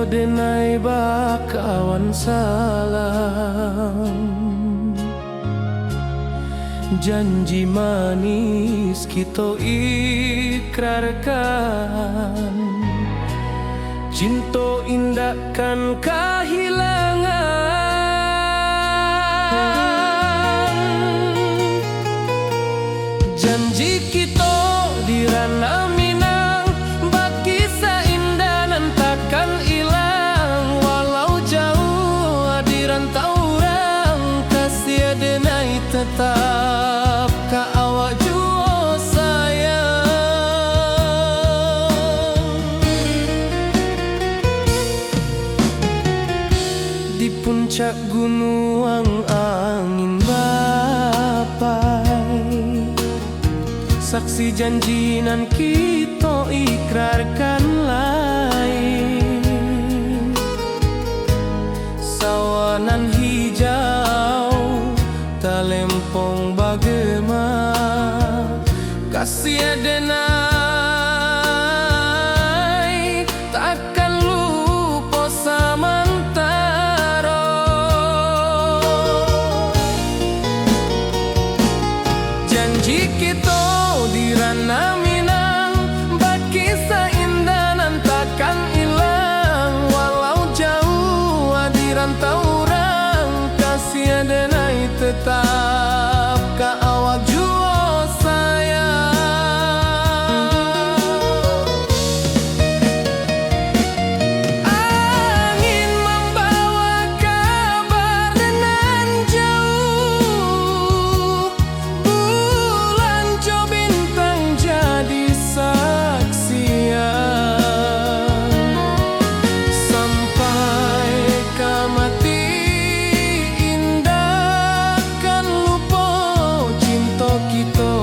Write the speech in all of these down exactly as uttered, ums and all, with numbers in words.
Denai bakawan salam, janji manis kito ikrarkan, cinto indak kan kahilangan. Janji kito di Ranah Minang, bakisah indah nan takkan ilang. Walau jauah di rantau urang, kasih denai tetap ka awak juo sayang. Di puncak gunuang angin bapai, saksi janji nan kito ikrarkan lai. Sawah nan hijau talempong bagema, kasih denai takkan lupo samantaro. Janji kito di Ranah Minang, bakisah indah nan takkan ilang. Walau jauah di rantau urang, kasih denai tetap ka awak juo sayang. Angin mambawa kabar nan jauah, bulan jo bintang jadi saksian. Sampai ka mati indak kan lupo cinto kito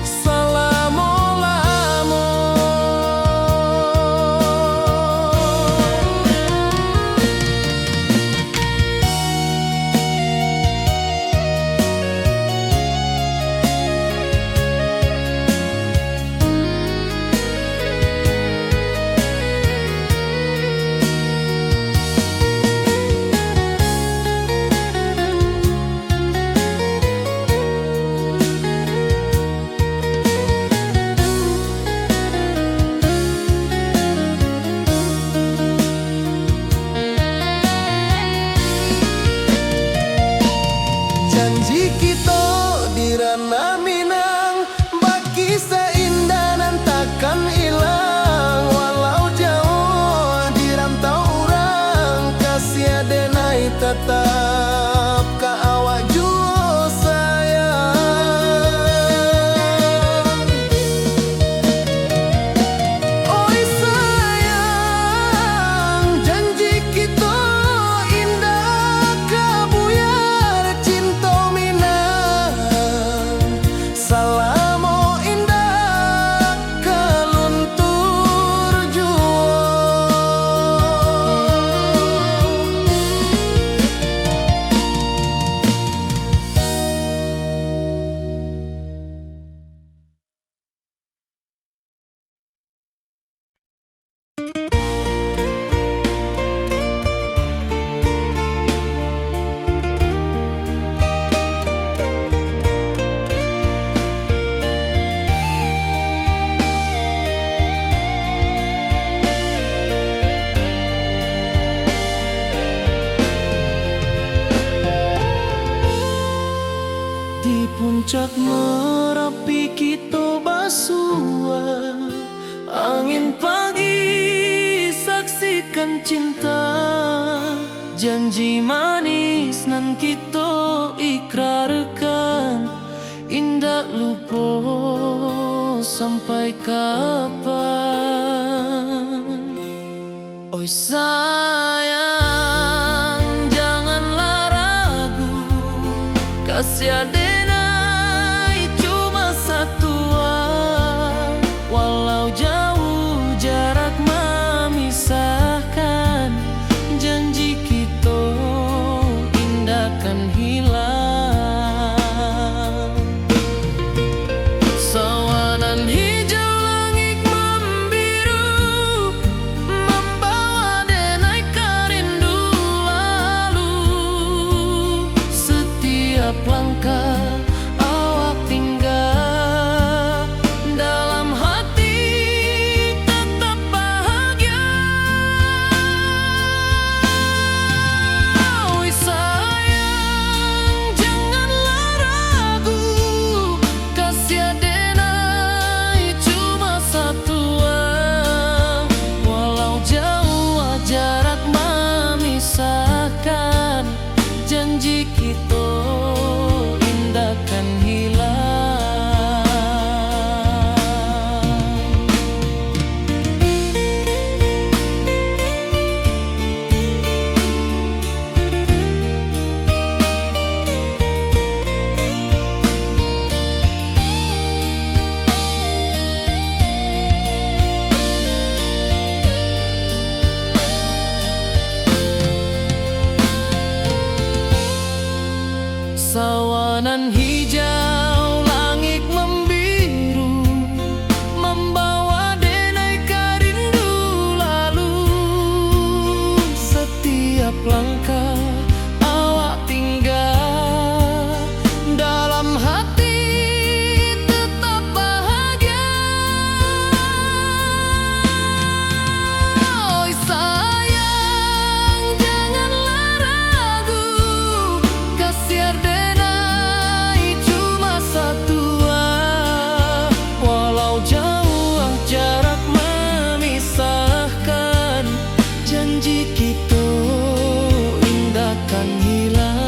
salamo-lamo. Janji kito di Ranah Minang, bakisah indah nan takkan ilang. Walau jauah di rantau urang, kasih denai tatap ka awak juo sayang. Oi sayang, janji kito indak ka buyar, cinto Minang salamo indak ka luntur juo. Di puncak Marapi kito basua, angin pagi saksikan cinta, janji manis nan kito ikrarkan, indak lupo sampai kapan. Oi sayang, janganlah ragu, kasih denai cuma satua. Walau jauah jarak mamisahkan, janji kito indak kan hilang. Sawanan hijau langik mambiru, Janji kito indak kan hilang. Sawah nan hijau, langik mambiru, mambawa denai ka rindu lalu. Satiap langkah awak tingga, dalam hati tetap bahagia. Oi sayang, janganlah ragu, kasih denai cuma satua. Walau jauah jarak memisahkan, janji kito indak kan hilang.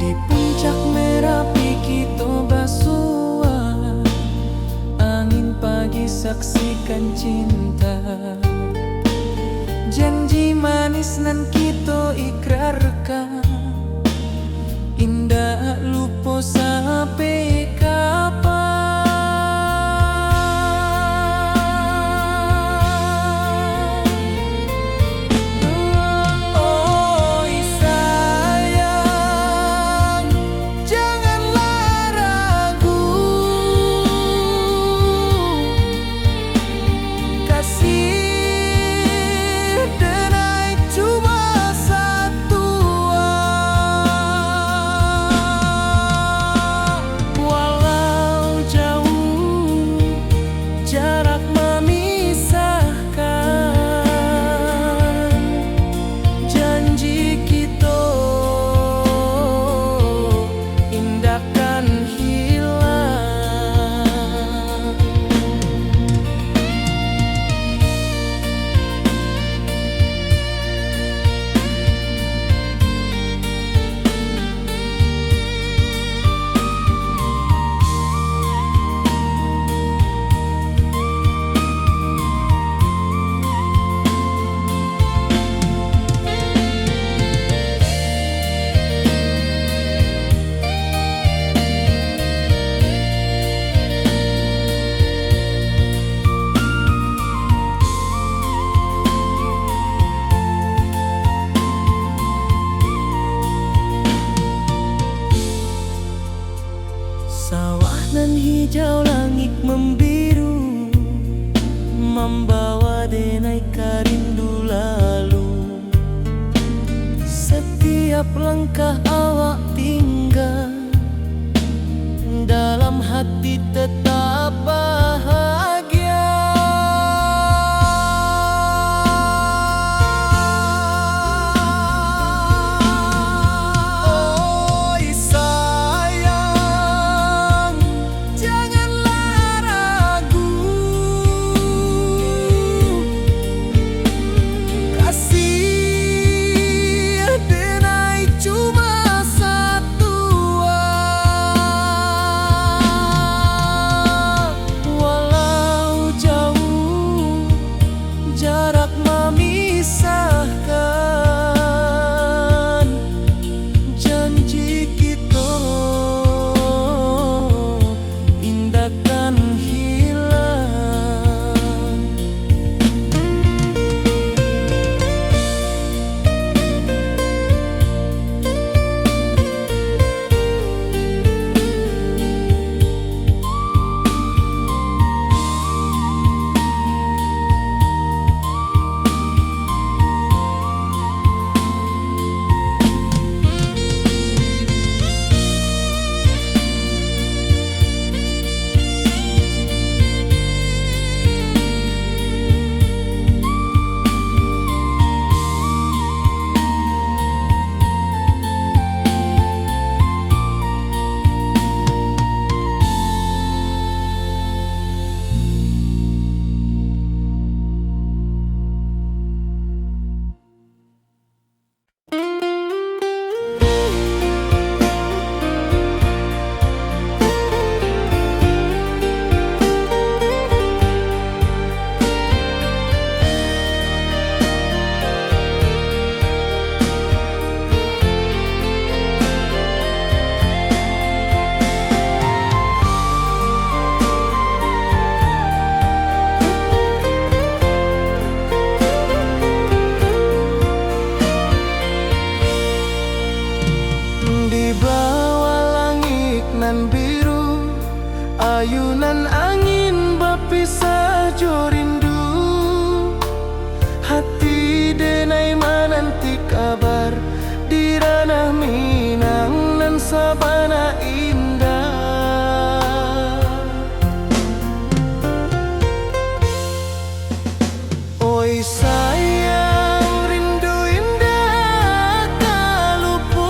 Di puncak Merapi kito basua, angin pagi saksikan cinta. Janji manis nan kito ikrarkan, indak lupo sampai kapan. Oi sayang, janganlah ragu, kasih denai cuma satua. Walau jauah jarak memisahkan, janji kito indak kan hilang. Sawah nan hijau, langik mambiru, mambawa denai ka rindu lalu. Satiap langkah awak tingga, dalam hati tetap bahagia. Oi sayang, janganlah ragu, kasih Ayunan angin bapisah jo rindu, hati denai mananti kabar di ranah Minang nan sabana indah. Oi sayang, rindu indak ka lupuak.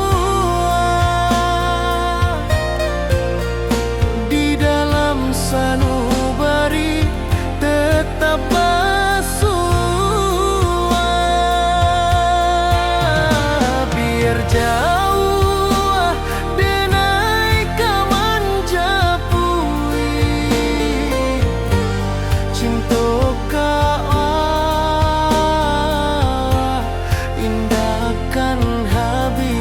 Di dalam sanubari tetap basuah. Biar jauah denai ka manjapui, cinto ka awak indak kan habih.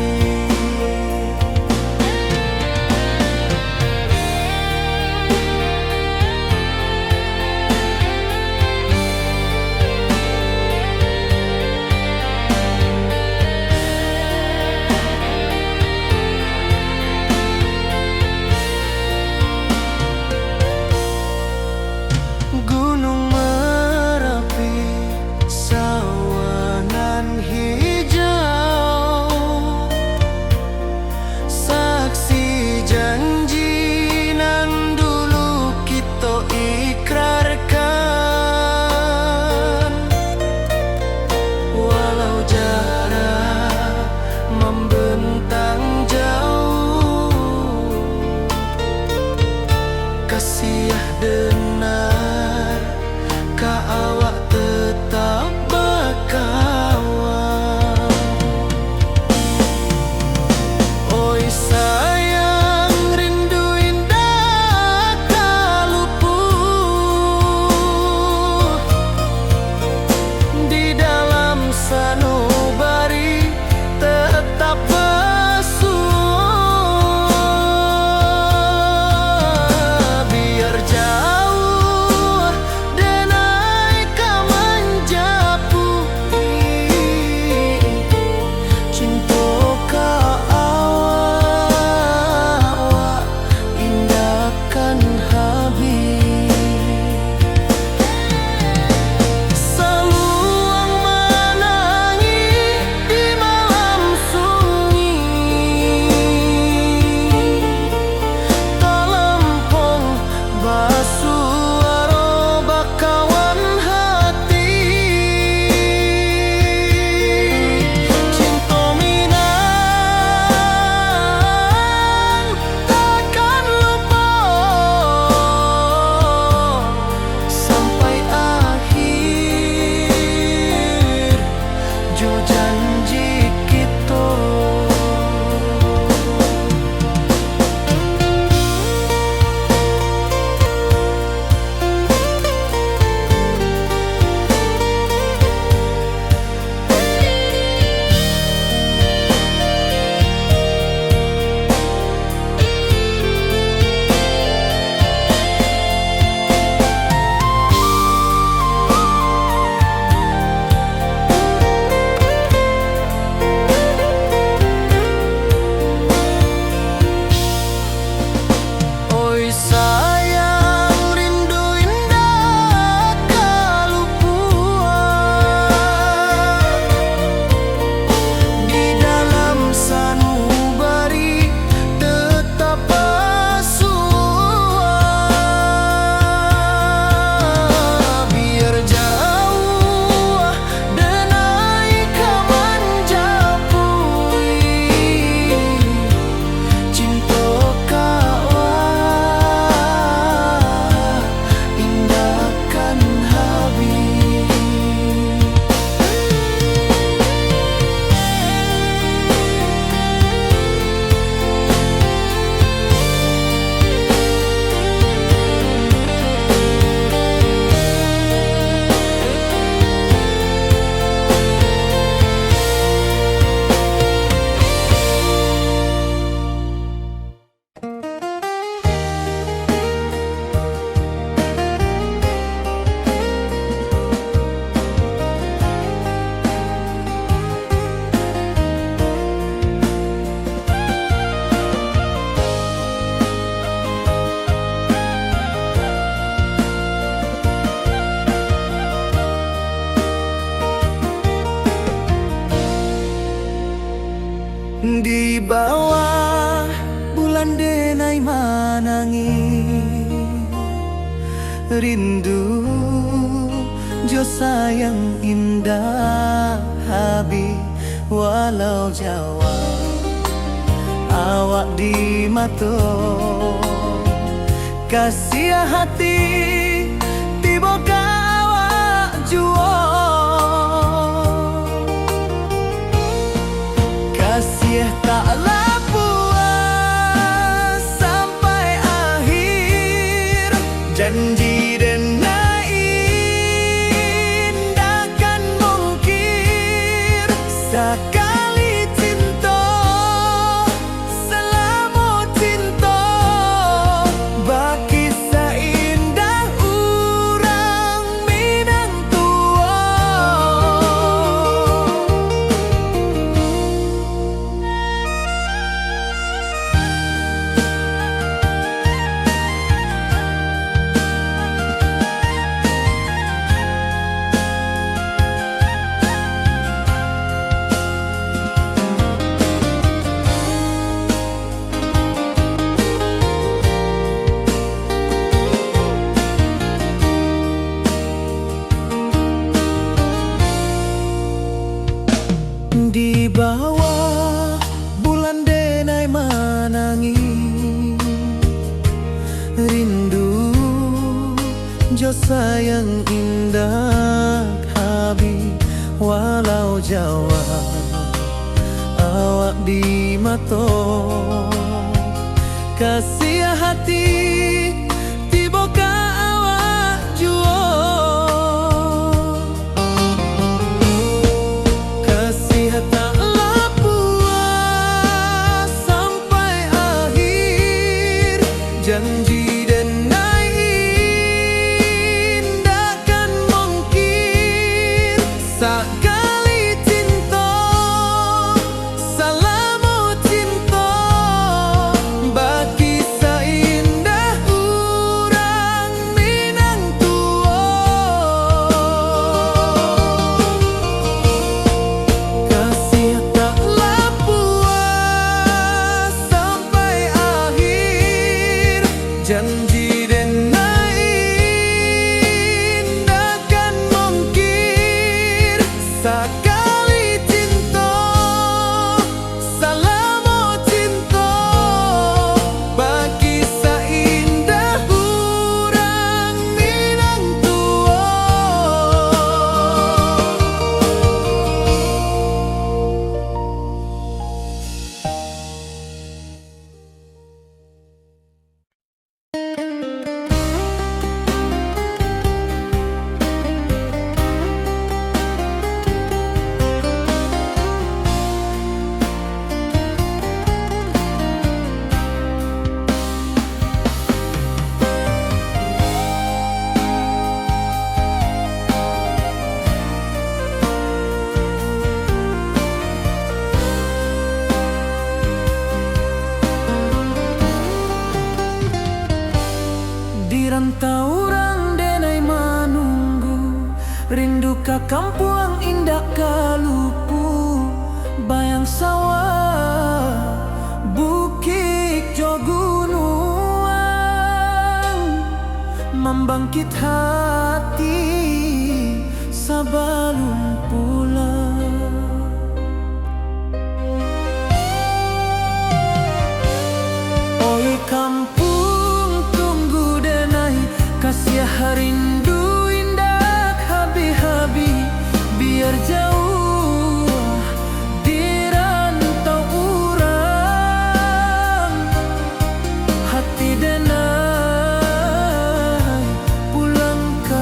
Di bawah bulan denai manangih, rindu jo sayang indak habih, walau jauah awak di mato. Kasiah hati tibo ka awak juo. Kasiah taklah puas sampai akhir. Janji denai indak kan mungkir. Sakali cinto, salamo cinto, bakisah indah urang Minang tuo. Di bawah bulan denai manangih, rindu jo sayang indak habih, walau jauah awak di mato. Kasiah hati tibo ka awak juo. Kasiah taklah puas sampai akhir. Janji denai indak kan mungkir. Sakali cinto, salamo cinto, bakisah indah urang Minang tuo. Kasiah taklah puas sampai akhir. Janji denai indak kan mungkir. Sakali cinto, salamo cinto, bakisah indah urang Minang tuo. Di rantau urang denai manunggu, rindu ka kampuang indak ka lupu, bayang sawah, bukik jo gunuang, mambangkit hati sabalun pulang. Oi kampuang, tunggu denai, kasiah rindu indak habih-habih, biar jauah di rantau urang, hati denai pulang ka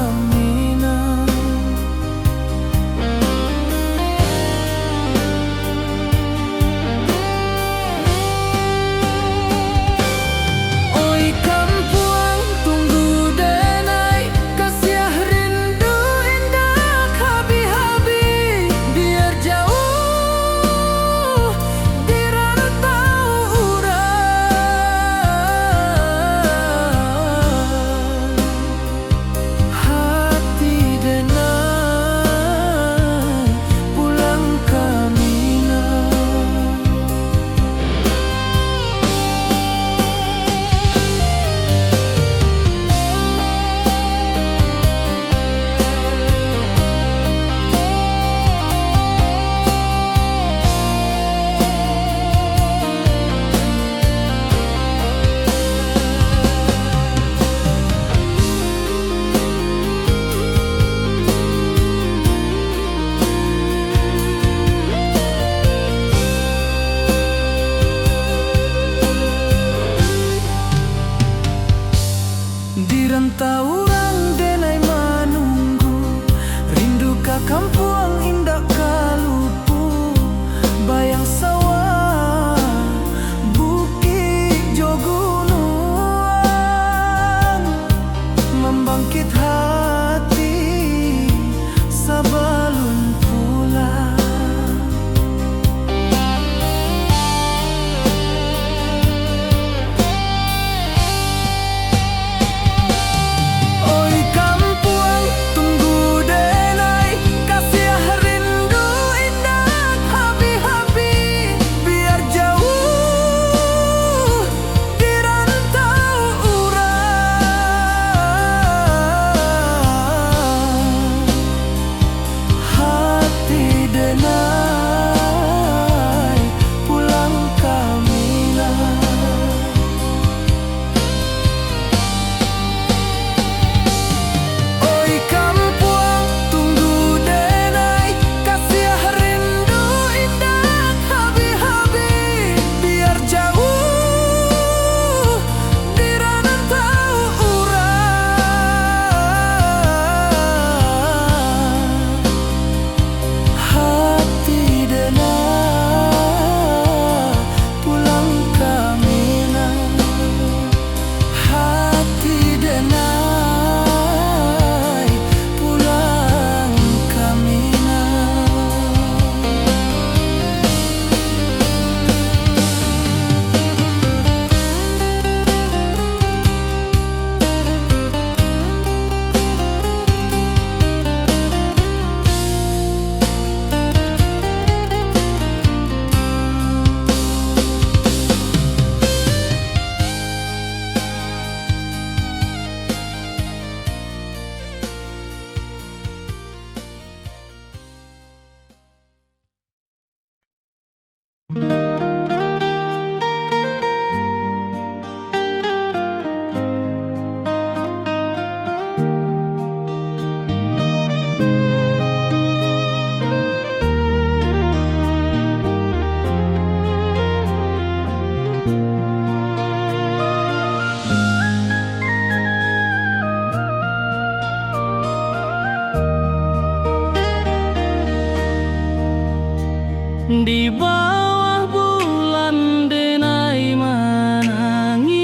Di bawah bulan denai manangih,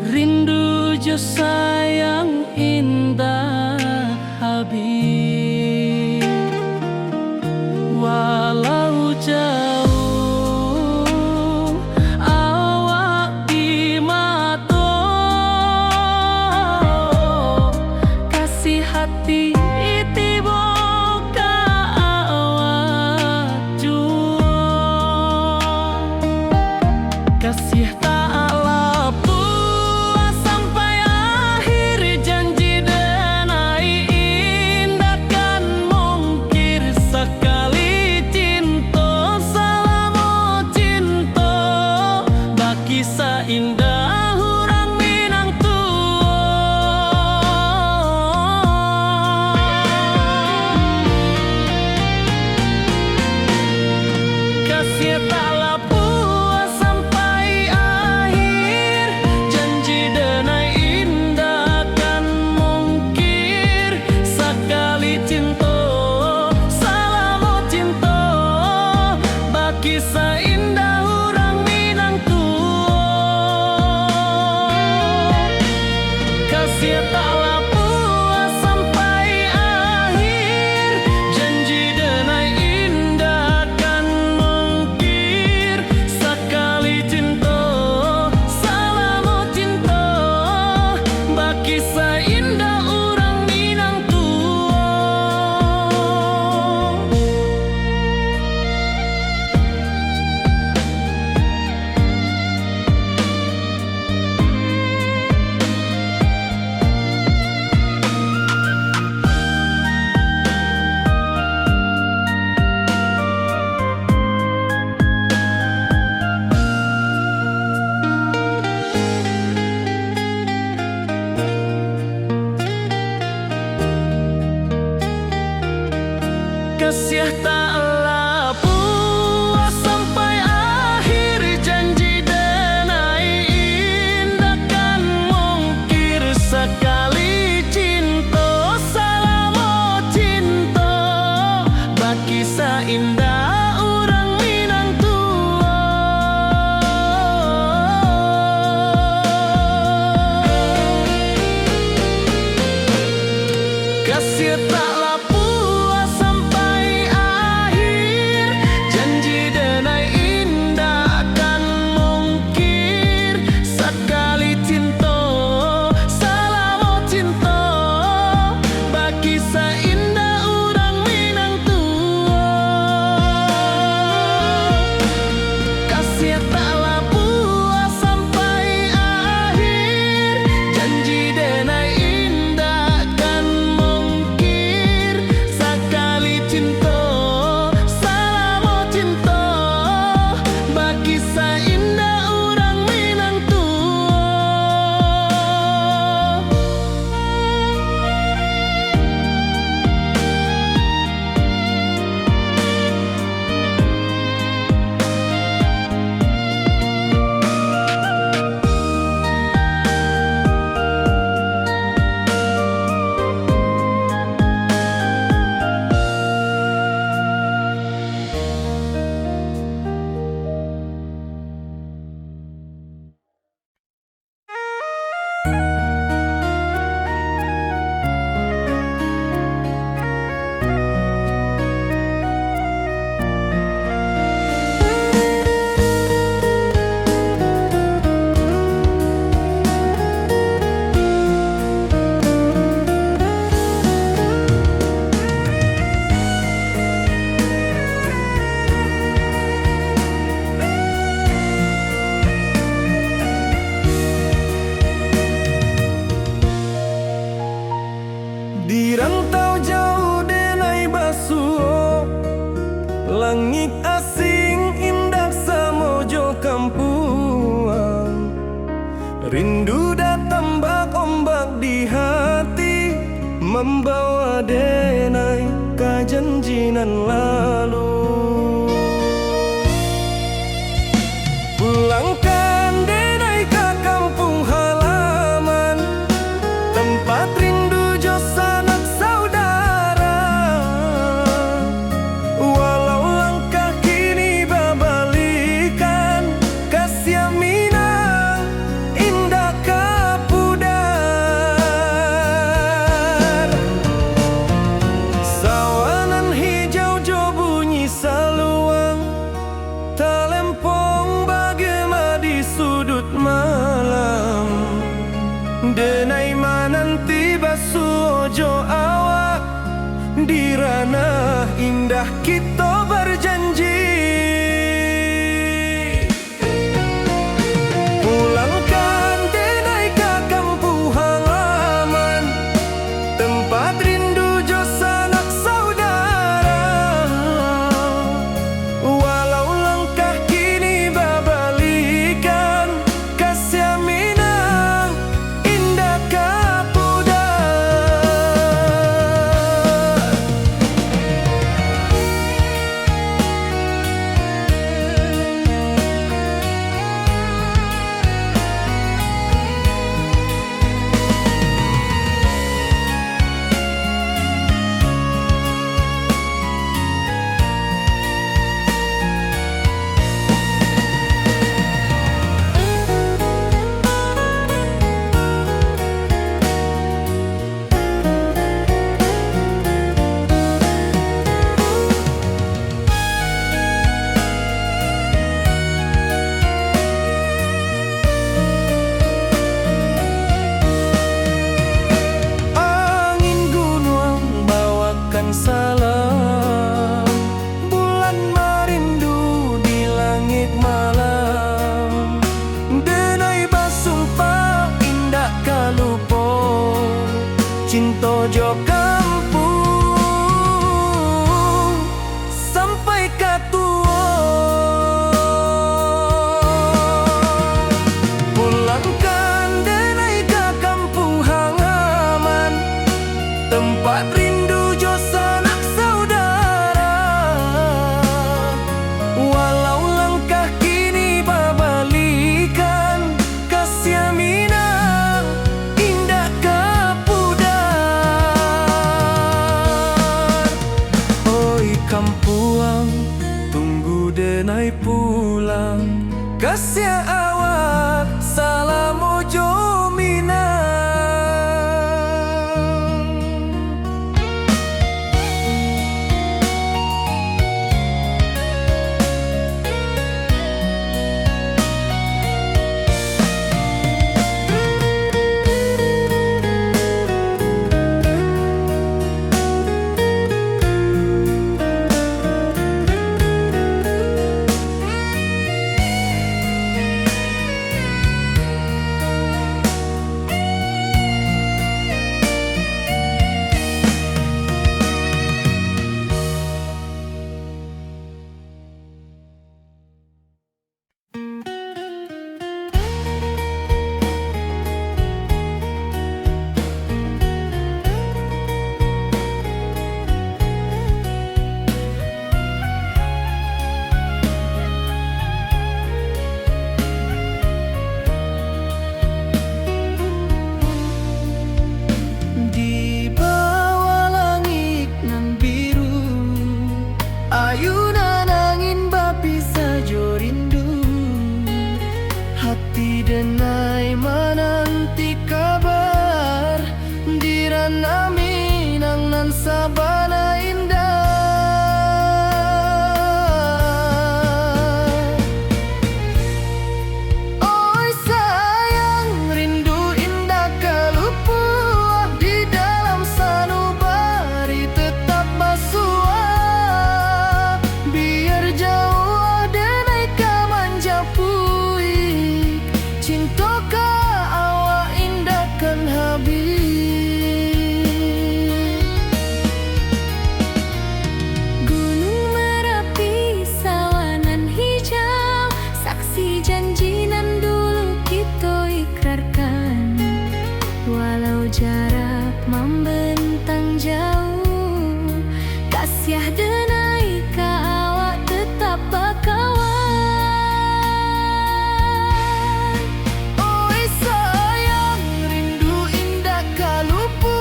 rindu jo sayang indak habih. Walau jauh awak di mato, kasih hati tibo ka awak juo. Kasih tak lapuah sampai akhir, janji denai indak kan mungkir. Sakali cinto, salamo cinto, bakisah indah urang Minang tuo. Kasih tak lapuah sampai akhir, janji denai indak kan mungkir. Sakali cinto, salamo cinto, bakisah indah urang Minang tuo. Kasih tak lapuah sampai akhir, janji denai indak kan mungkir. Sakali cinto, salamo cinto, bakisah indah urang Minang tuo. Kasih tak lapuah sampai akhir, janji denai indak kan mungkir. Sakali cinto, salamo cinto, bakisah indah urang Minang tuo. Kasih tak lapuah sampai akhir. Langik asing indak samo jo kampuang. Rindu datang bak ombak di hati, mambawa denai ka janji nan lalu. Pulangkan denai ka kampuang halaman, tempat rindu jo sanak saudara. Walau langkah kini babalikan, kasiah Minang indak ka pudar. Sawah nan hijau jo bunyi saluang, talempong bagema di sudut malam. Denai mananti basuo jo awak, di ranah indah kito bajanji. Pulangkan denai ka kampuang halaman, tempat rindu jo sanak saudara. Walau langkah kini babalikan, kasiah Minang indak ka pudar. Angin gunuang bawakan salam, bulan marindu di langik malam. Denai basumpah indak ka lupo, cinto jo kampuang sampai ka tuo. Pulangkan denai ka kampuang halaman, tempat rindu jo sanak saudara. Walau langkah kini babalikan, kasiah Minang indak ka pudar. Oi kampuang, tunggu denai pulang. Kasiah awak salamo jo Minang. Tiah denai ka awak tetap bakawan. Oi sayang, rindu indak ka lupo,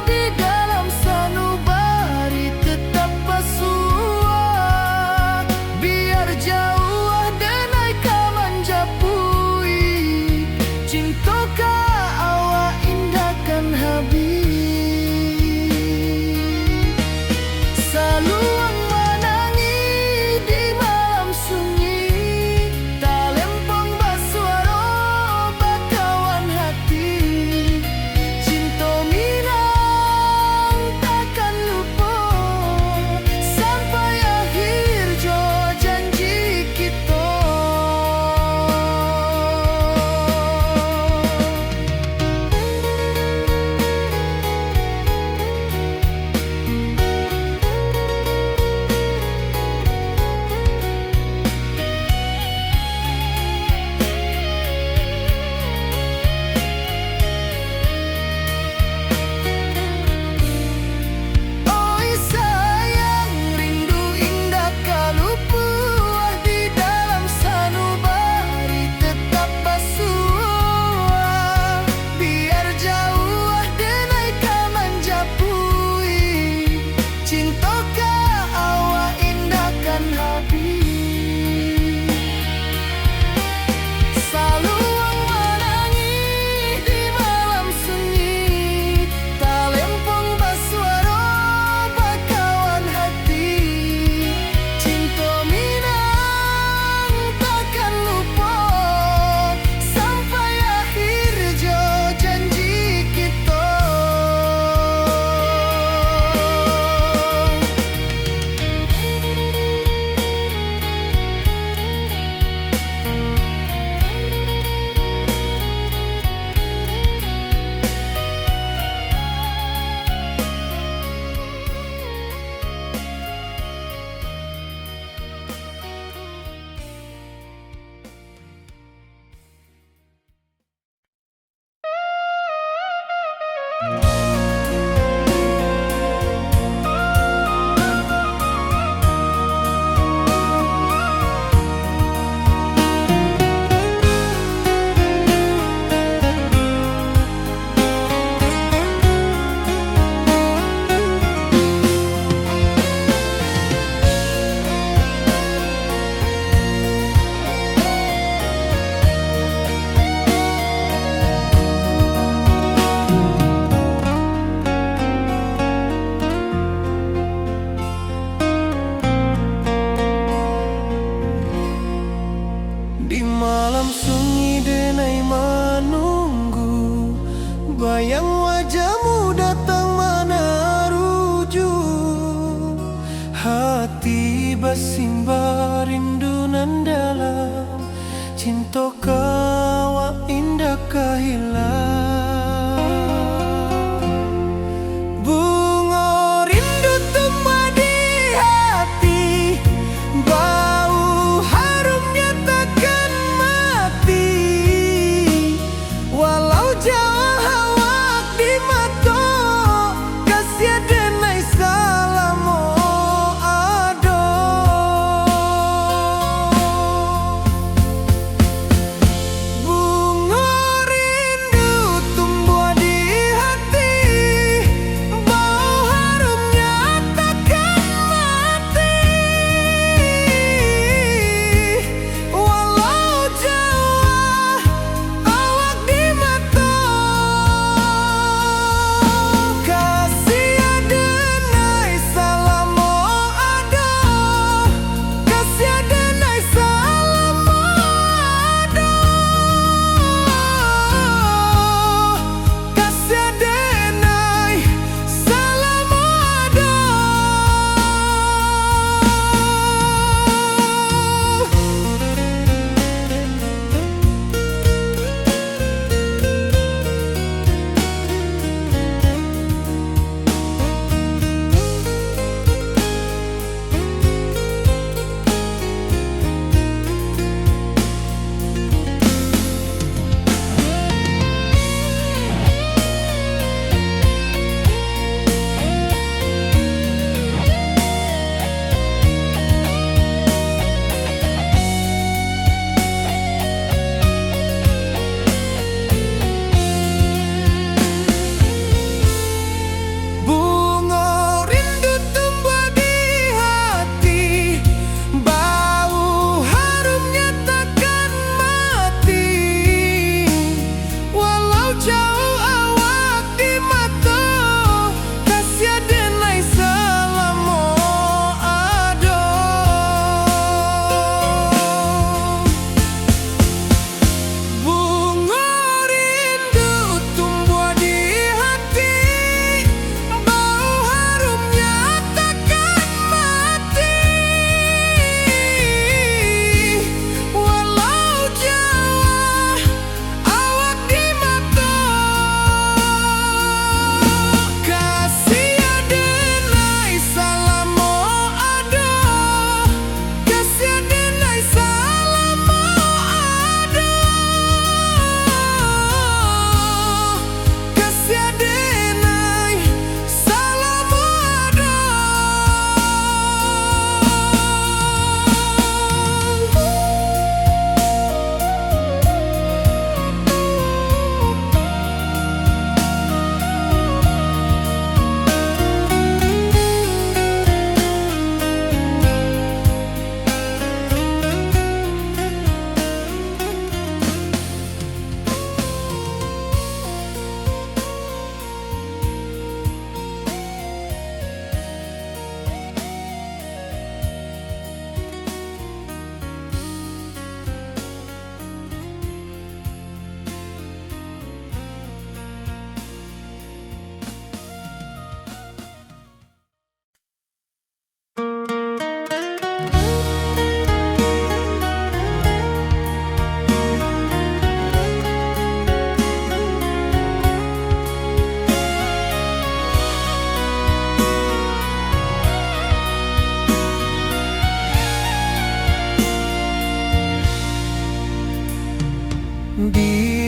di dalam sanubari tetap basuo. Biar jauah denai ka manjapui, cinto ka awak indak kan habih. Saluang manangih di malam sunyi, talempong basuaro bakawan hati. Cinto minang takkan lupo, sampai akhir jo janji kito. Oi sayang, rindu indak ka lupo, di dalam sanubari tetap basuo. Biar jauah denai ka manjapui, cinto ka awak indak kan habih. Saluang manangih di malam sunyi, talempong basuaro bakawan hati. Cinto minang takkan lupo, sampai akhir jo janji kito. Di malam sunyi denai manunggu, bayang wajahmu datang manaruju. Hati basimbah rindu nan dalam, cinto ka awak indak ka hilang. Bungo rindu tumbuah di hati, bau harumnya takkan mati. Walau jauah awak di mato, kasiah denai salamo ado. Bungo rindu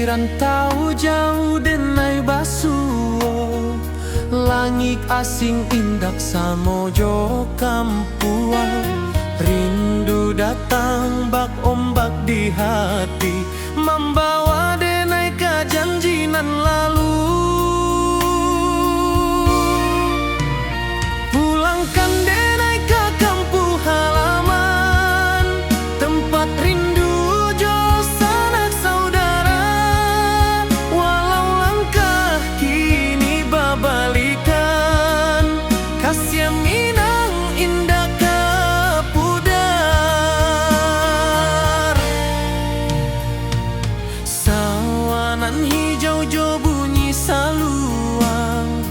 Rantau jauah denai basuo, langik asing indak samo jo kampuang. Rindu datang bak ombak di hati, mambawa denai ka janji nan lalu. Pulangkan denai ka kampuang halaman, tempat rindu jo sanak saudara. Walau langkah kini babalikan, kasiah Minang indak ka pudar. Sawanan hijau jo bunyi saluang,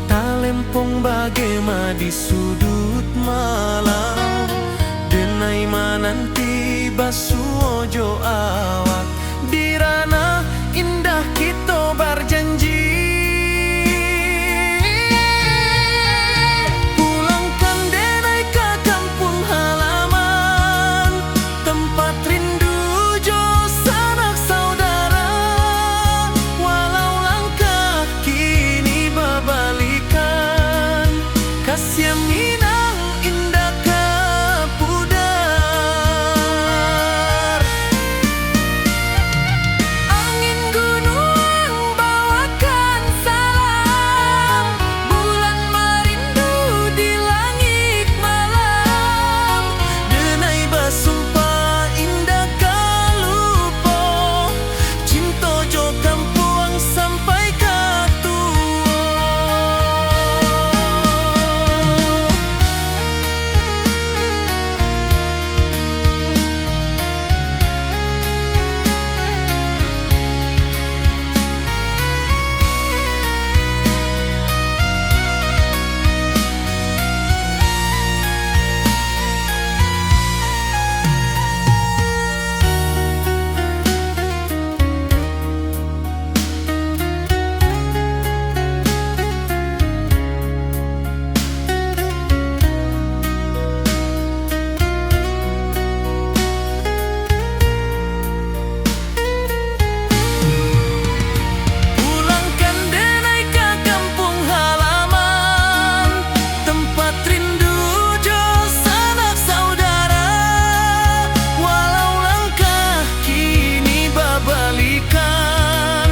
talempong bagema di suduik malam. Denai mananti basuo jo awak, di ranah indah kito barjanji. Pulangkan denai ka kampuang halaman, tempat rindu jo sanak saudara. Walau langkah kini babalikan, kasiah Minang indak ka pudar. Angin gunuang bawakan salam, bulan marindu di langik malam. Denai basumpah indak ka lupo, cinto jo kampuang sampai ka tuo. Pulangkan denai ka kampuang halaman, tempat rindu jo sanak saudara. Walau langkah kini babalikan,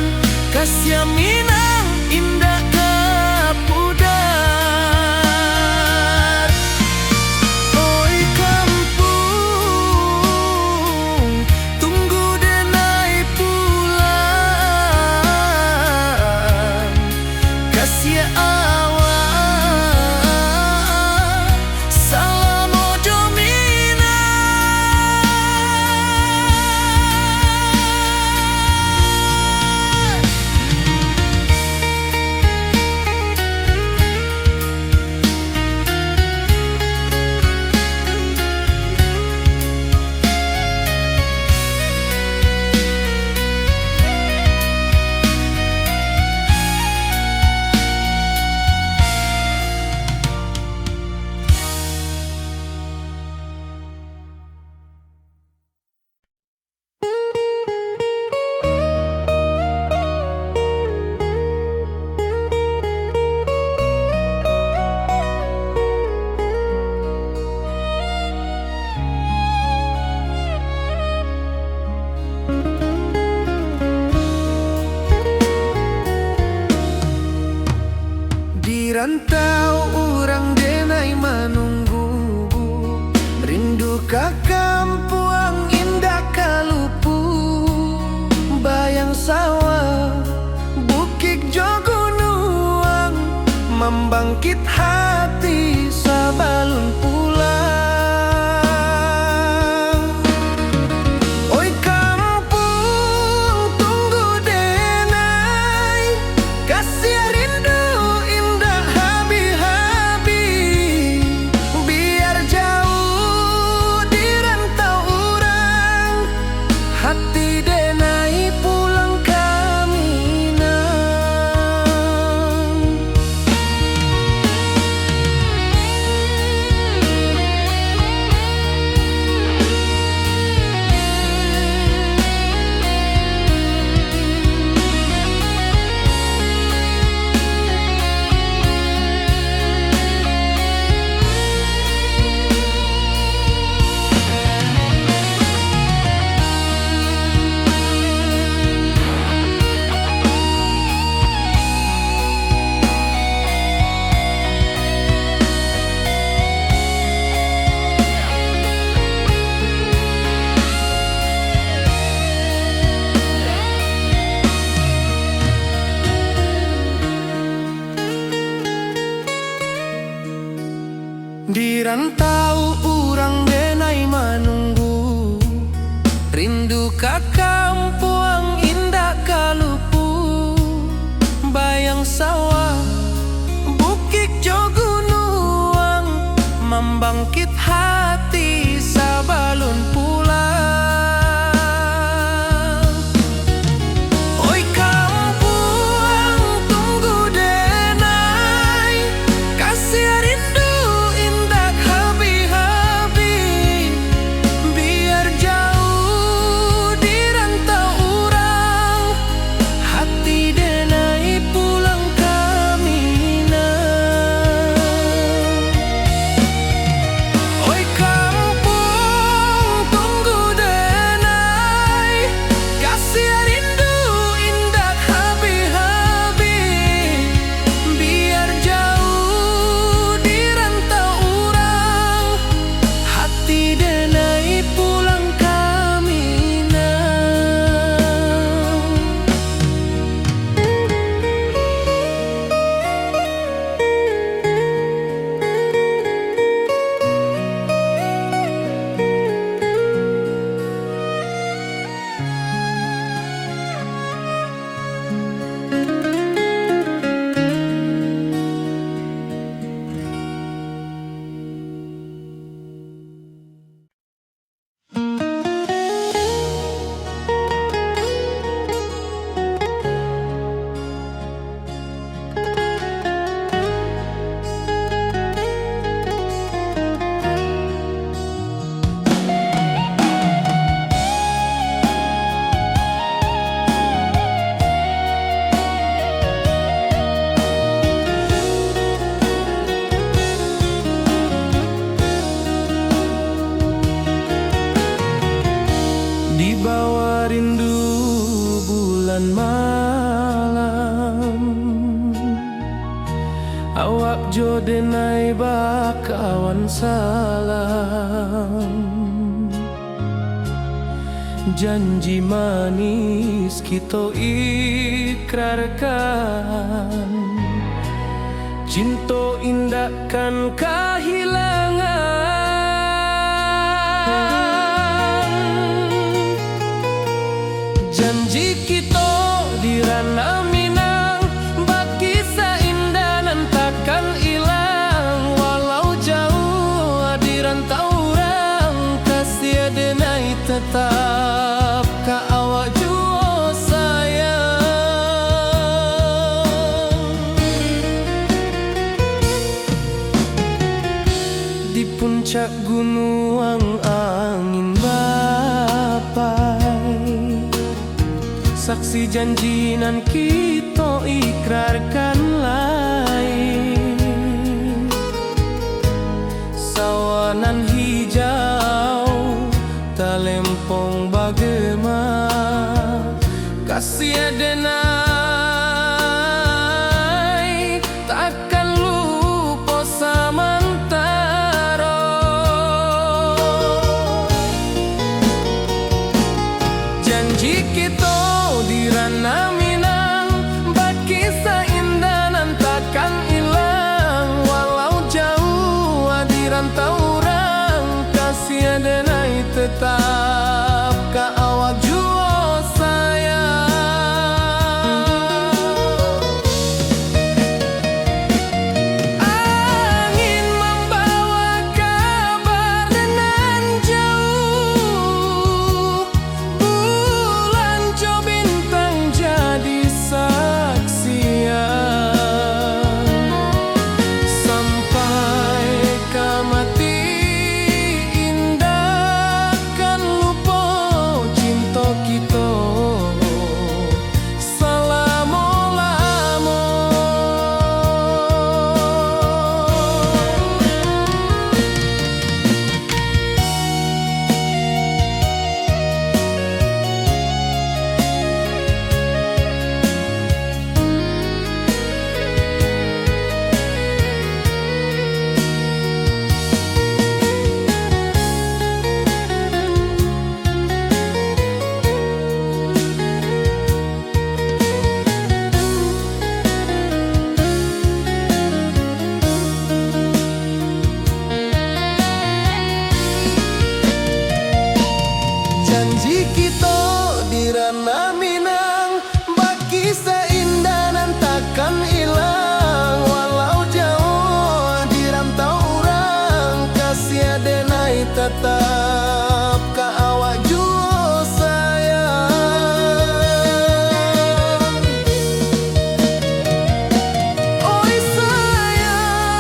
kasiah Minang indak ka pudar. Oi kampuang, tunggu denai pulang. Kasiah awak salamo jo Minang. Di rantau urang denai manunggu, rindu ka kampuang indak ka lupu. Bayang sawah, bukik jo gunuang, mambangkik hati sabalun pulang. Oi kampuang, tunggu denai, kasiah rindu indak habih-habih. Biar jauah di rantau urang, hati denai pulang ka Minang. Di rantau urang denai manunggu, rindu ka kampuang indak ka lupu. Bayang sawah, bukik jo gunuang, mambangkit hati sabalun pulang. Oi kampuang, tunggu denai, kasiah rindu indak habih-habih. Biar jauh di rantau urang, hati denai pulang ka Minang. Oi kampuang, tunggu denai, kasiah rindu indak habih-habih. Biar jauh di rantau urang, hati denai pulang ka Minang. Di bawah rindu bulan malam, awak jo denai bakawan salam. Janji manis kito ikrarkan, cinto indak kan kahilangan. Janji kito di Ranah Minang, bakisah indah nan takkan ilang. Walau jauah di rantau urang, kasiah denai tetap ka awak juo sayang. Di puncak gunuang angin bapai, saksi janji nan kito ikrarkan lai. Sawah nan hijau, talempong bagema, kasiah denai takkan lupo samantaro. Janji kito di Ranah Minang, bakisah indah nan takkan ilang. Walau jauah di rantau urang, kasiah denai tetap ka awak juo sayang. Angin mambawa kabar nan jauah, bulan jo bintang jadi saksian. Sampai ka mati indak kan lupo tatap ka awak juo sayang. Oi sayang,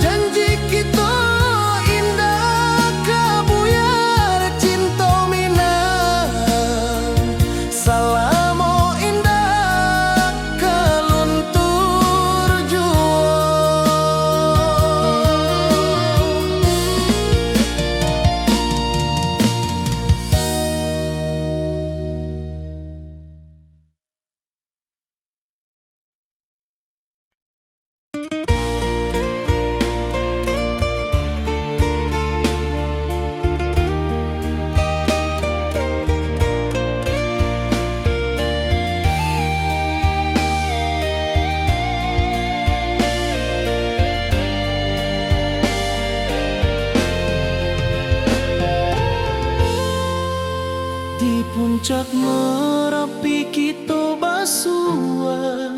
janji kito indak ka buyar, cinto minang salamo indak ka luntur juo. Di puncak Marapi kito basua,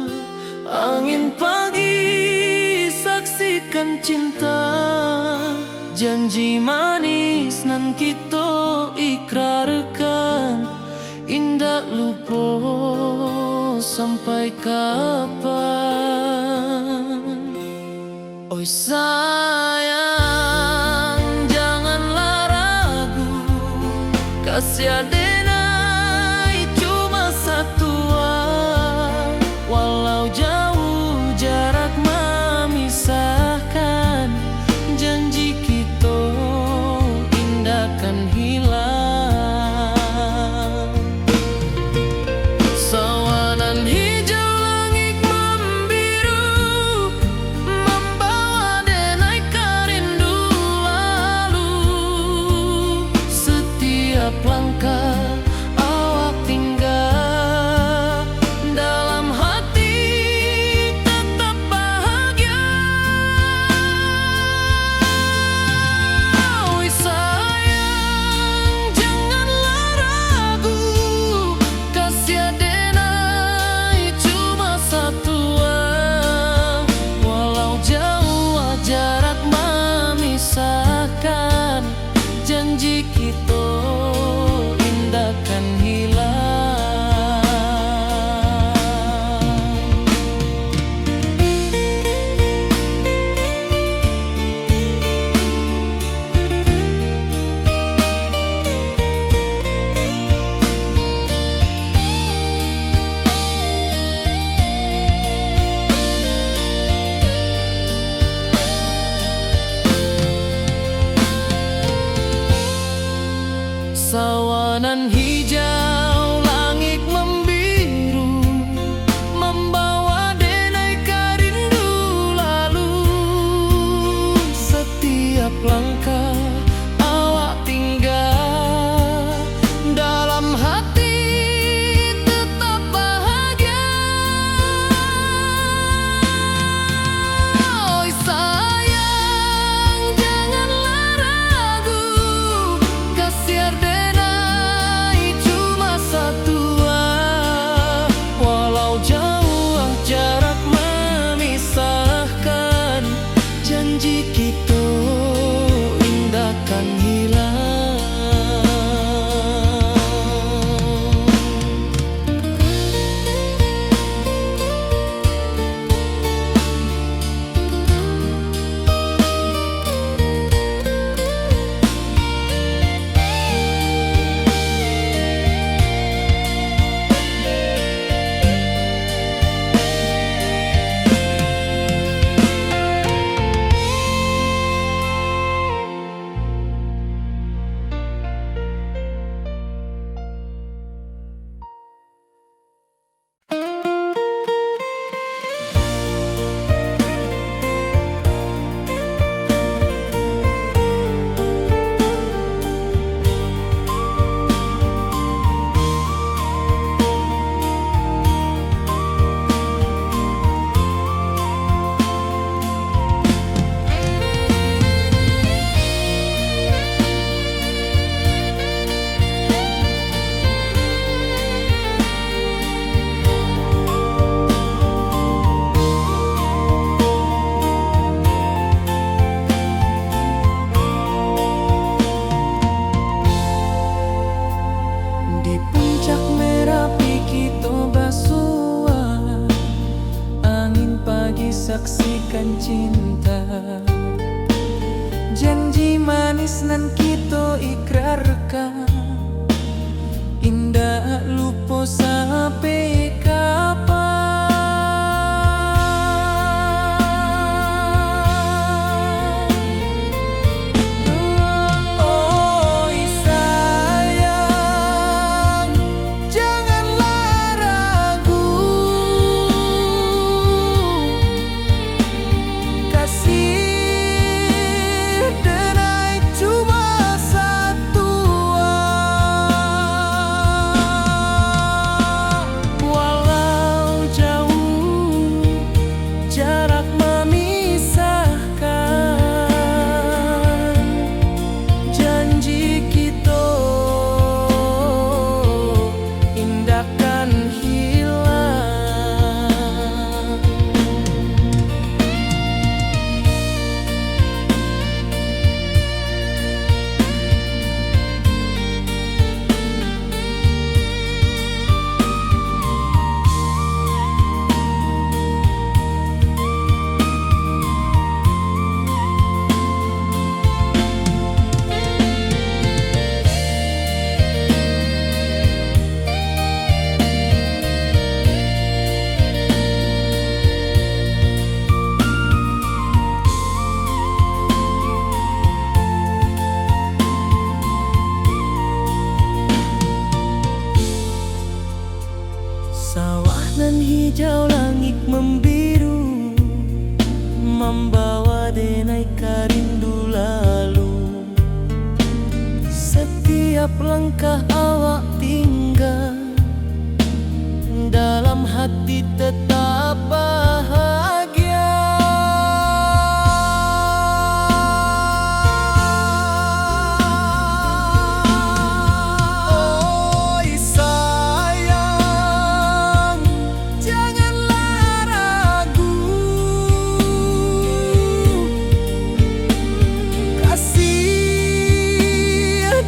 angin pagi saksikan cinta, janji manis nan kito ikrarkan, indak lupo sampai kapan. Oi sayang, janganlah ragu, kasih adenai cuma satua. Walau jauh jarak mamisahkan, janji kito indak kan hilang. Sawanan hijau langik mambiru, mambawa denai ka rindu lalu. Satiap langkah awak tingga, dalam hati tatap bahagia. Oi sayang, janganlah ragu, kasih adenai cuma satua. Walau jauh jarak mamisahkan, janji kito indak kan hilang. Sawanan hijau langik mambiru, mambawa denai ka rindu lalu. Satiap langkah awak tingga, dalam hati tetap bahagia. Oi sayang, janganlah ragu, kasih adenai cuma satua. Walau jauh jarak mamisahkan, janji kito indak Nan kito ikrarkan, indak lupo sampai kapan. Oi sayang, janganlah ragu. Kasih denai cuma satu, walau jauh jarak mamisahkan, janji kito indak kan hilang. Sawah nan hijau, langik mambiru, mambawa denai ka rindu lalu. Satiap langkah awak tingga, dalam hati tetap bahagia. Oi sayang, janganlah ragu. Kasih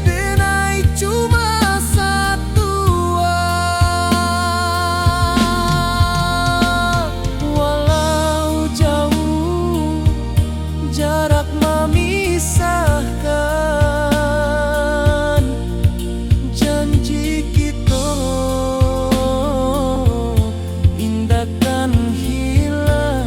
denai cuma satu, walau jauh jarak mamisahkan, janji kito indak kan hilang.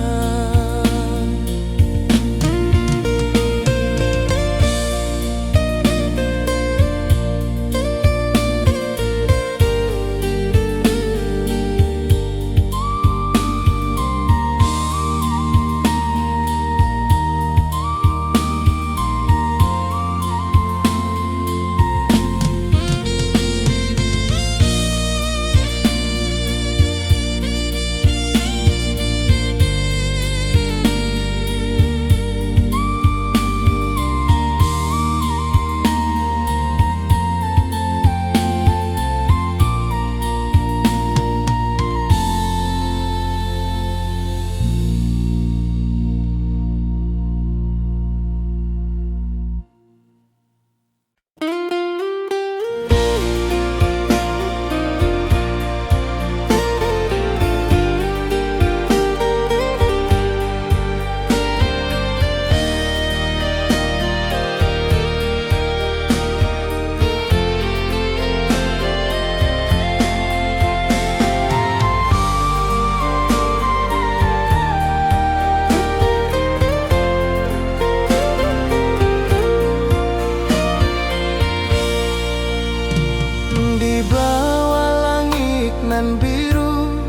Di bawah langik nan biru,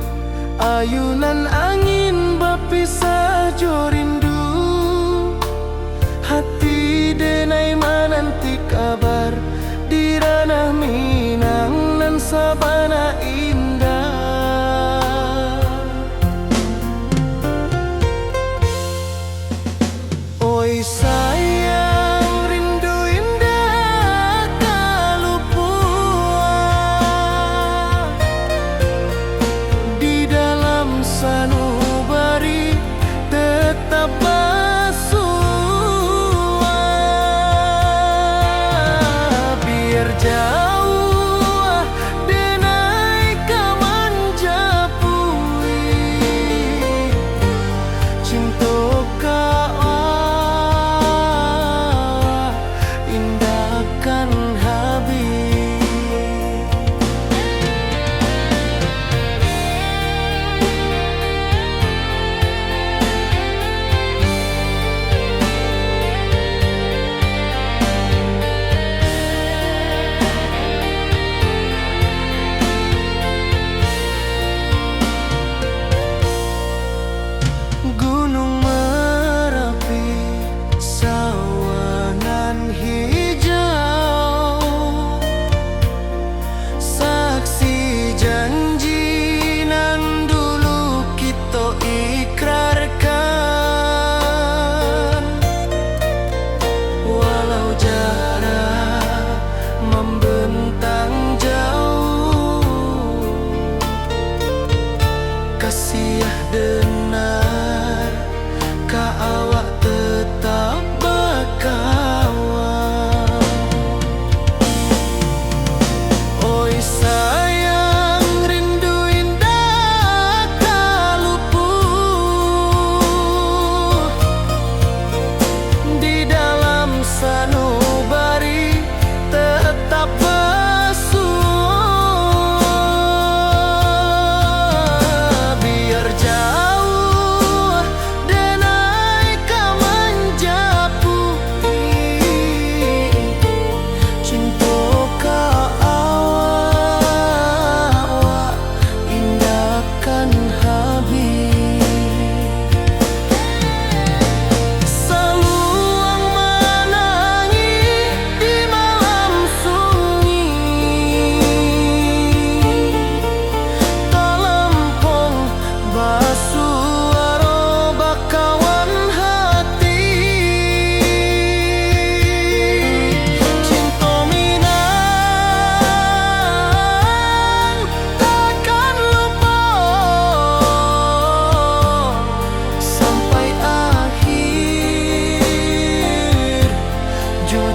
ayunan angin bapisah jo rindu. Hati denai mananti kabar di ranah Minang nan sabana indah. Oi sayang, rindu indak ka lupo di dalam sanu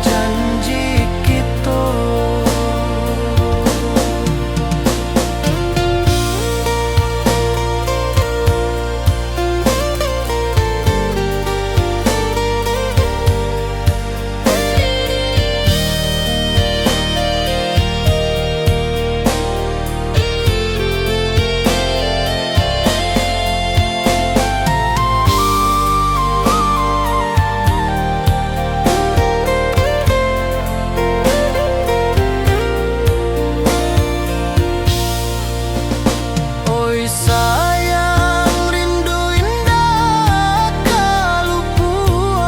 janji kito. Oi sayang, rindu indak ka lupuak.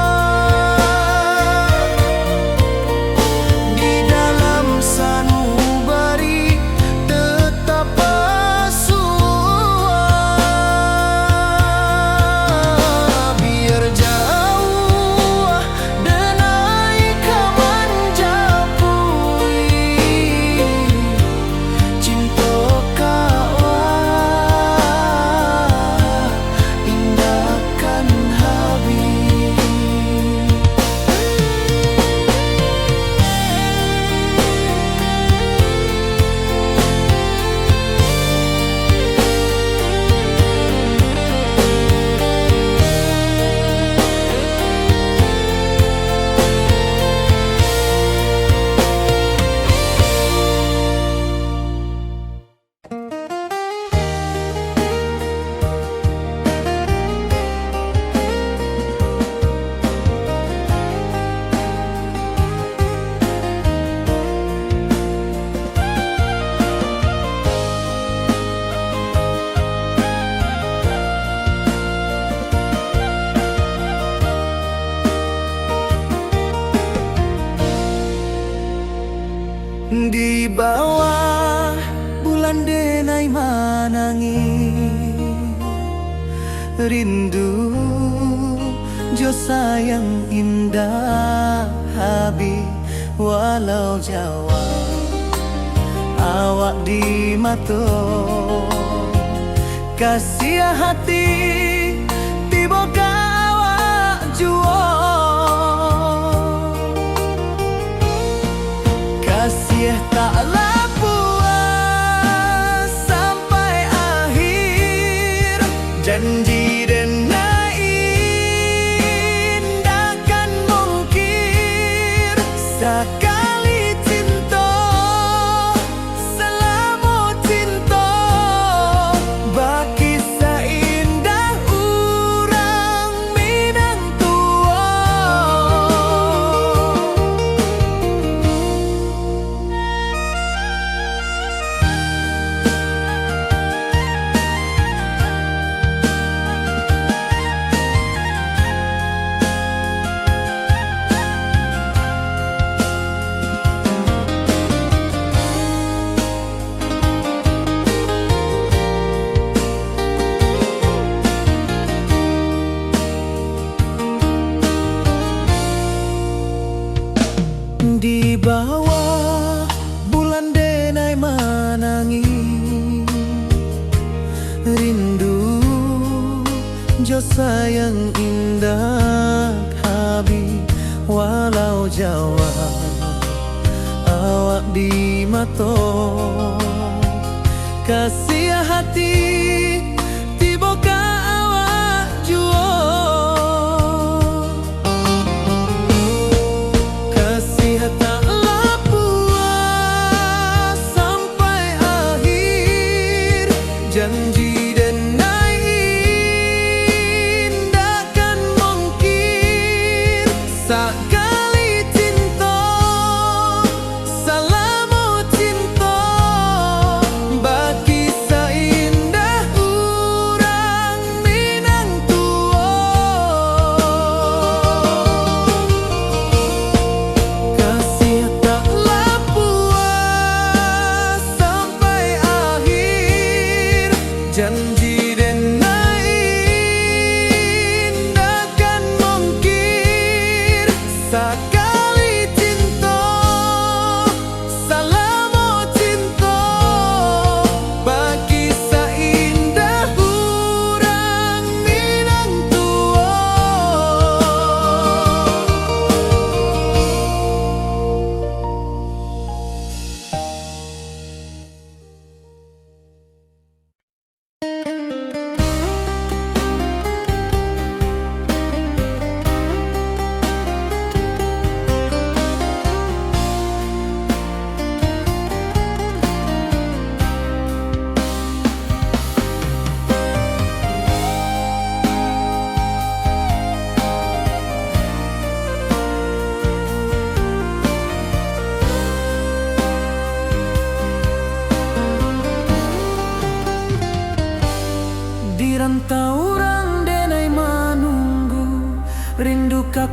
Di dalam sanubari tetap basuah. Biar jauah denai ka manjapui, cinto ka awak indak kan habih. Di bawah bulan denai manangih, rindu jo sayang indak habih, walau jauah awak di mato. Kasiah hati tibo ka awak juo. Kasiah tak lapuah sampai akhir. Janji denai indak kan mungkir. Sakali cinto, salamo cinto, bakisah indah urang Minang tuo. Di bawah bulan denai manangih, rindu jo sayang indak habih, walau jauah awak di mato. Kasiah hati tibo ka awak juo. Kasiah tak lapuah sampai akhir. Janji denai indak kan mungkir. Sakali cinto, salamo cinto, bakisah indah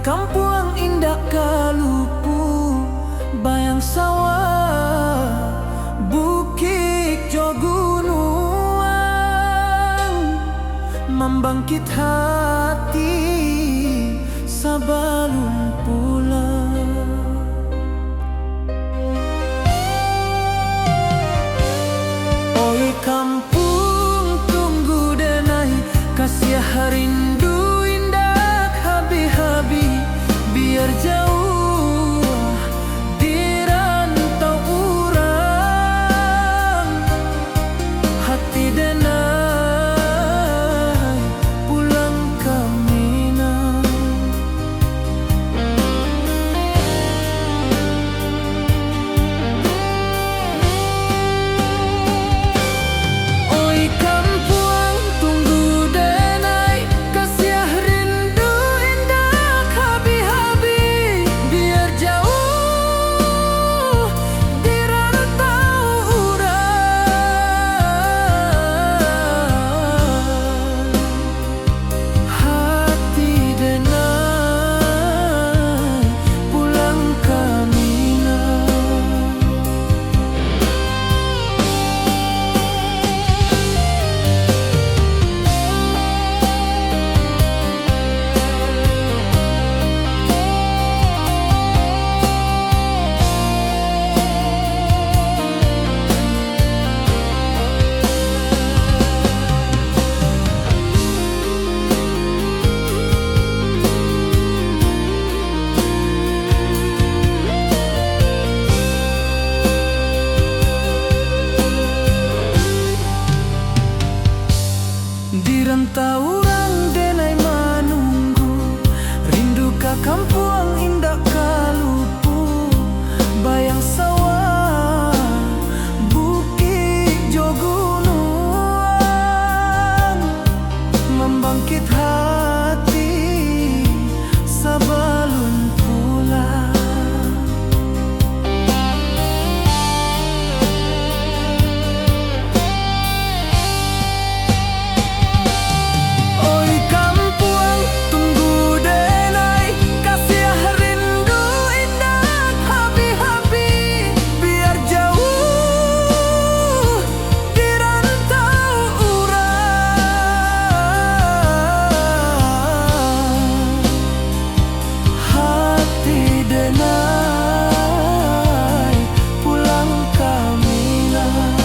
Kampuang indak ka lupo, bayang sawah, bukik jo gunuang, mambangkik hati sabalun pulang. Oi kampuang, tunggu denai, kasiah rindu indak habih-habih, biar jauah di rantau urang, hati denai pulang ka Minang. Oi kampuang, tunggu denai, kasiah rindu indak habih-habih, biar jauah di rantau urang, hati denai pulang ka Minang. Di rantau urang denai manunggu, rindu ka kampuang indak ka lupo, bayang sawah, bukik jo gunuang, mambangkik hati sabalun pulang. Oi kampuang, tunggu denai, kasiah rindu indak habih-habih, biar jauah di rantau urang, hati denai pulang ka Minang.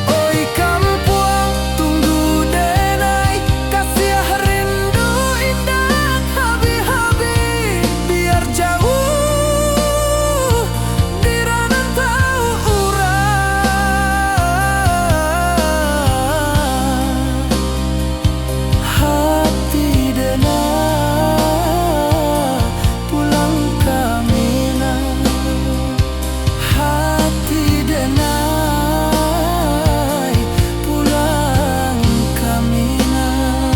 Oi kampuang, tunggu denai, kasiah rindu indak habih-habih, biar jauah di rantau urang, hati denai pulang ka Minang, hati denai pulang ka Minang.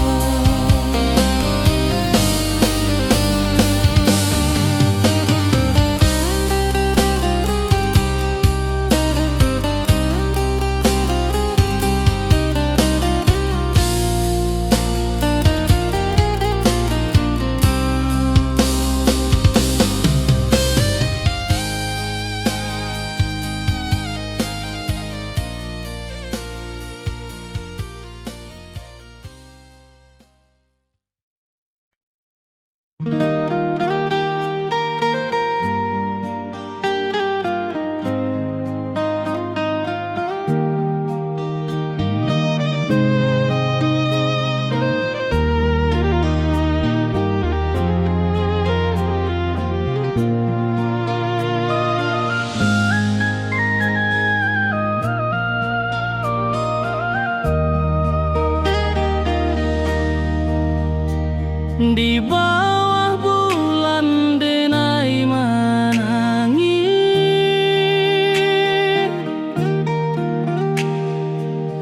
Di bawah bulan denai manangih,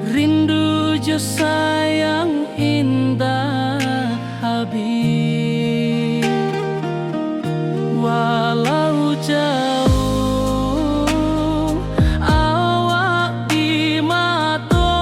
rindu jo sayang indak habih. Walau jauah awak di mato,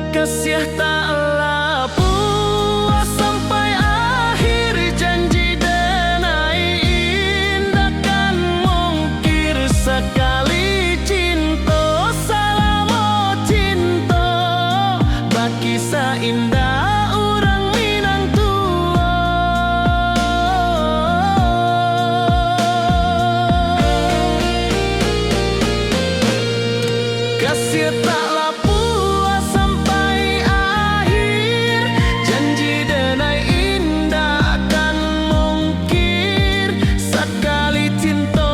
Kasiah tak lapuah sampai akhir, janji denai indak kan mungkir, sakali cinto, salamo cinto, bakisah indak urang Minang tuo. Kasiah tak lapuah sampai akhir, janji denai indak kan mungkir, sakali cinto,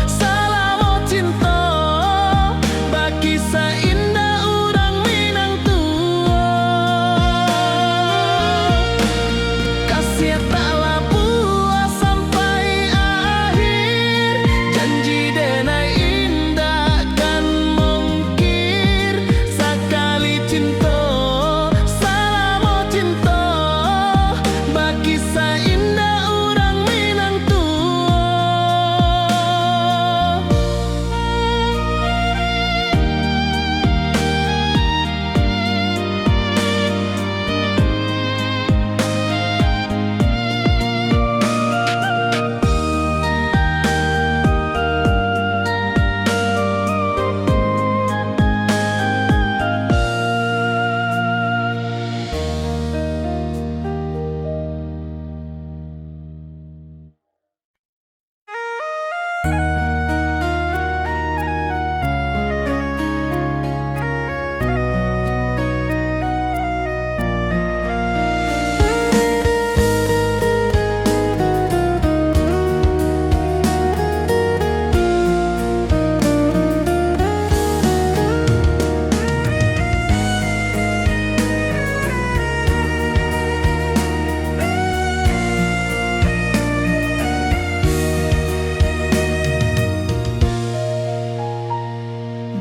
salamo cinto, bakisah indak urang Minang tuo. Kasiah tak lapuah sampai akhir, janji denai indak kan mungkir, sakali cinto, salamo cinto, bakisah indak urang Minang tuo.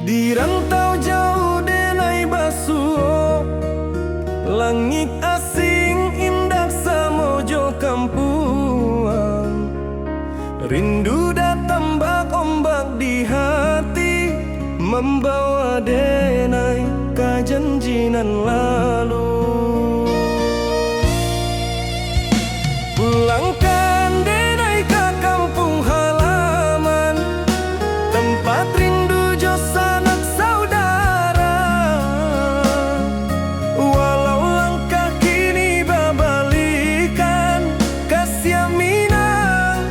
Di rantau jauah denai basuo, langik asing indak samo jo kampuang. Rindu datang bak ombak di hati, mambawa denai ka janji nan lalu. Pulangkan denai ka kampuang halaman, tampat rindu jo sanak saudara. Walau langkah kini babalikan, kasiah Minang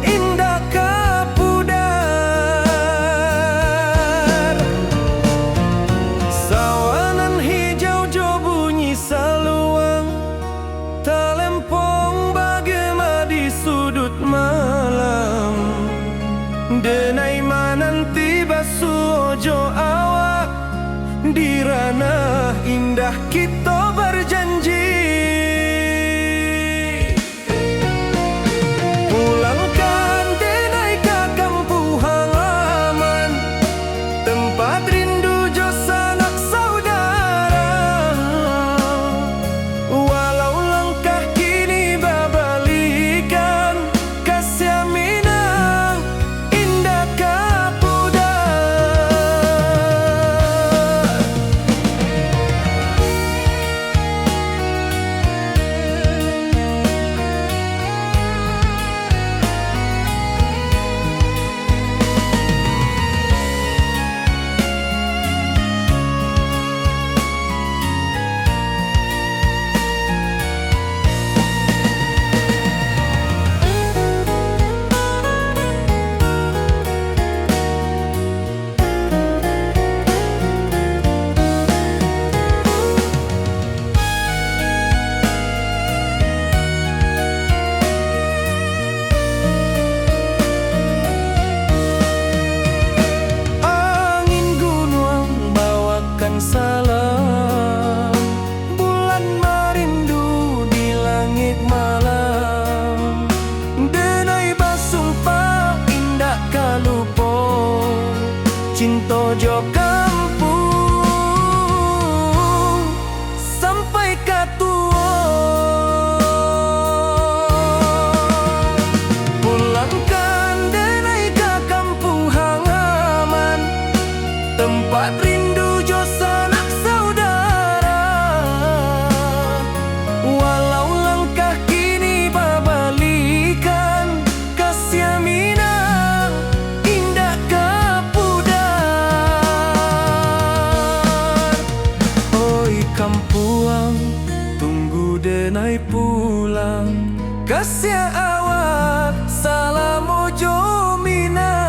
indak ka pudar. Sawah nan hijau jo bunyi saluang, talempong bagema di suduik malam. Denai mananti basuo jo awak, di ranah indah kito bajanji. Pulangkan denai ka kampuang halaman, tampat rindu jo sanak saudara. Walau langkah kini babalikan, kasiah Minang indak ka pudar. Siang awak salamo jo Minang.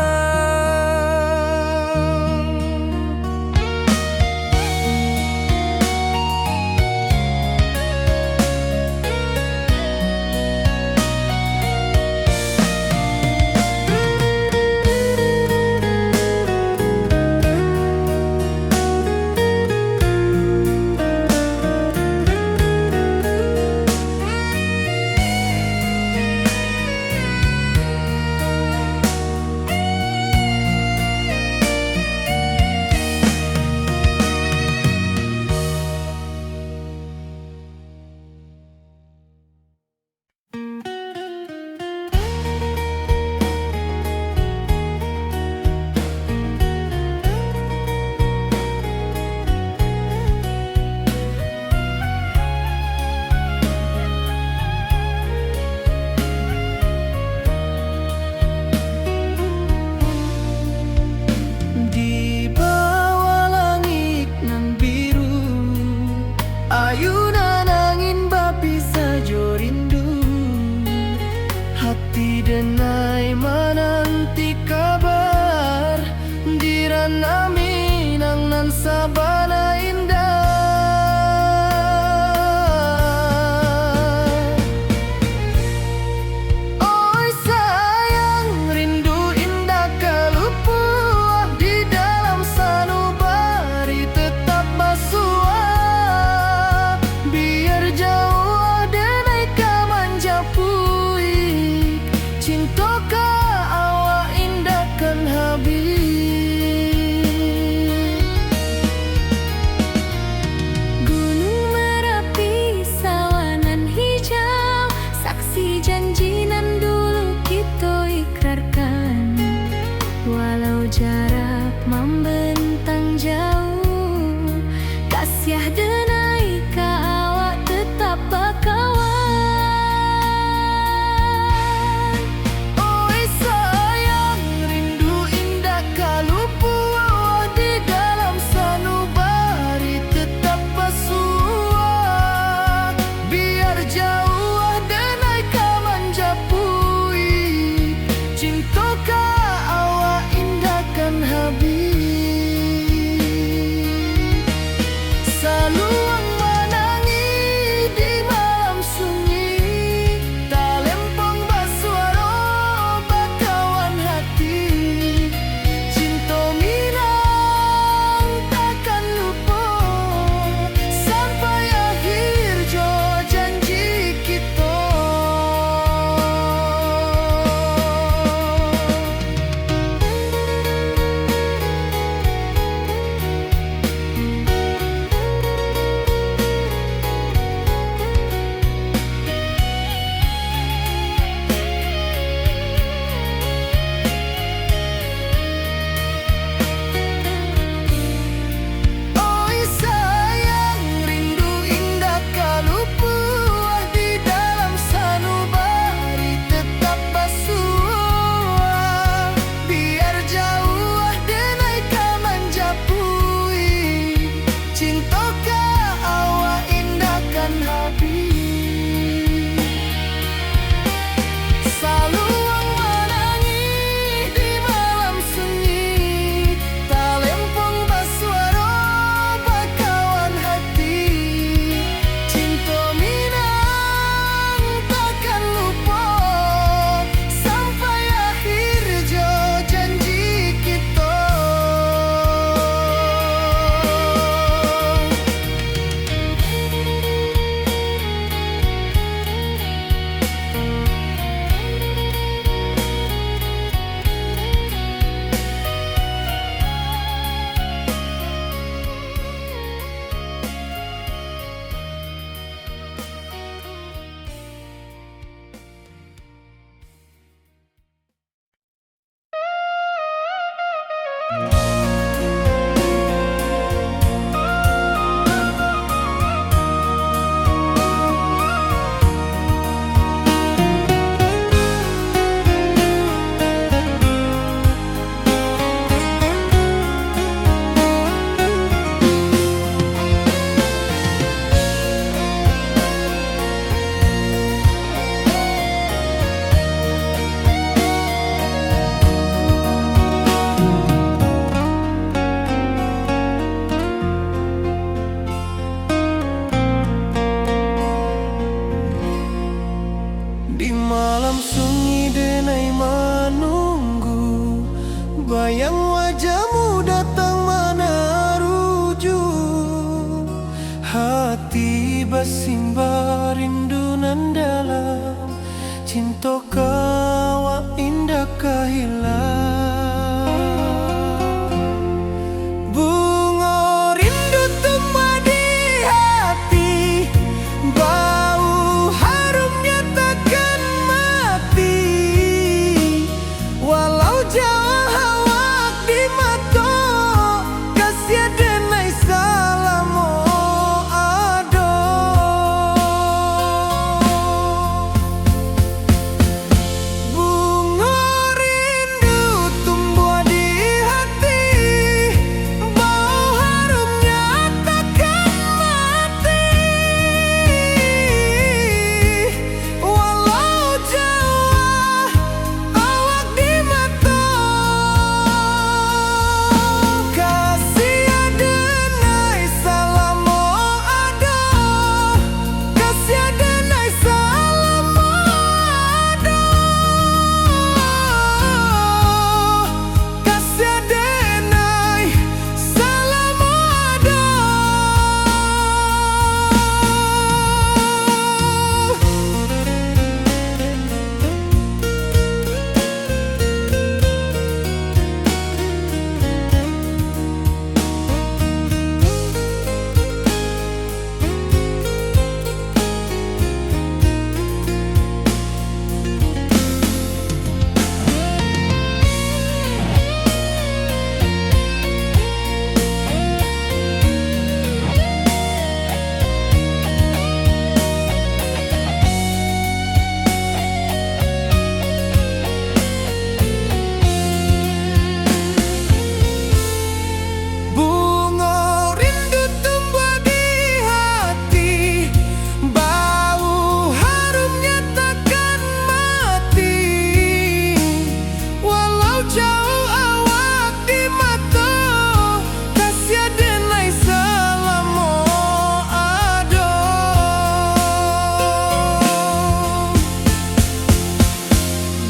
Simba rindu nan dalam, cinto ka awak indak ka hilang. Bungo rindu tumbuah di hati, bau harumnya takkan mati. Walau jauah awak di mato, kasiah denai salamo ado. Bungo rindu tumbuah di hati, bau harumnya takkan mati. Walau jauah awak di mato, kasiah denai salamo ado, kasiah denai salamo ado. Kasiah denai salamo ado. Bungo rindu tumbuah di hati, bau harumnya takkan mati. Walau jauah awak di mato, kasiah denai salamo ado.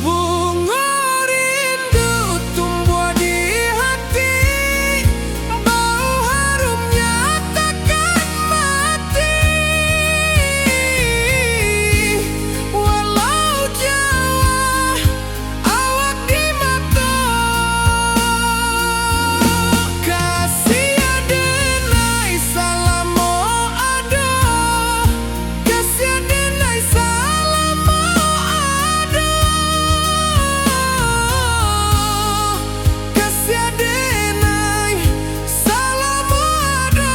Bungo rindu tumbuah di hati, bau harumnya takkan mati. Walau jauah awak di mato, kasiah denai salamo ado. Kasiah denai salamo ado, kasiah denai salamo ado.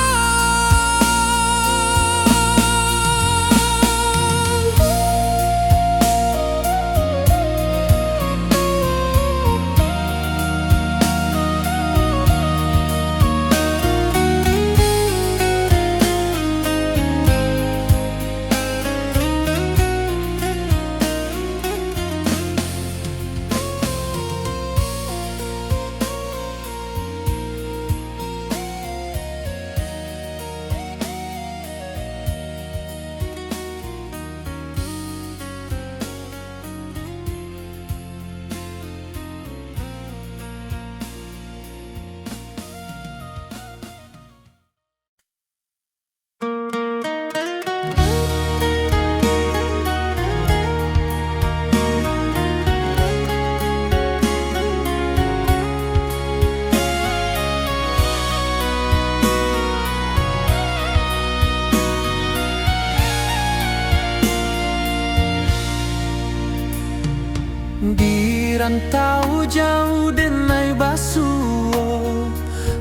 Di rantau jauah denai basuo,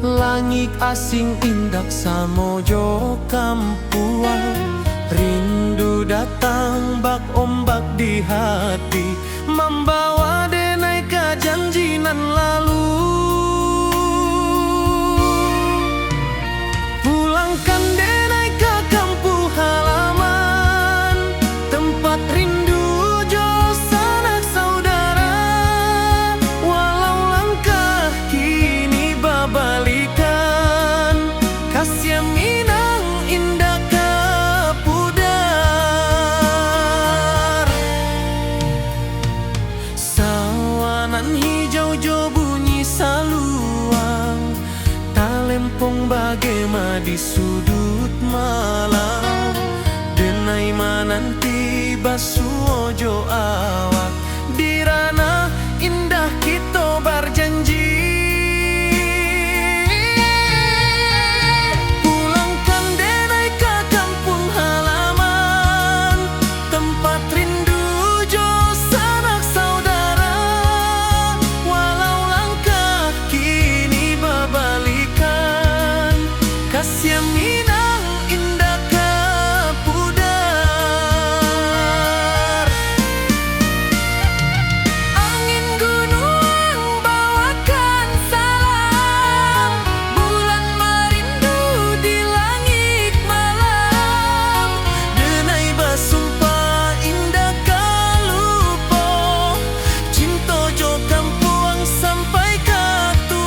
langik asing indak samo jo kampuang. Rindu datang bak ombak di hati, mambawa denai ka janji nan lalu. Pulangkan denai ka kampuang halaman, tempat rindu jo sanak saudara. Walau langkah kini babalikan, kasiah Minang indak ka pudar. Sawah nan hijau jo bunyi saluang, talempong bagema di sudut malam. Mananti basuo jo awak, di ranah indah kito barjanji. Pulangkan denai ka kampuang halaman, tempat rindu jo sanak saudara. Walau langkah kini babalikan, kasiah Minang indak ka pudar. Angin gunuang bawakan salam, bulan marindu di langik malam. Denai basumpah indak ka lupo, cinto jo kampuang sampai ka tuo.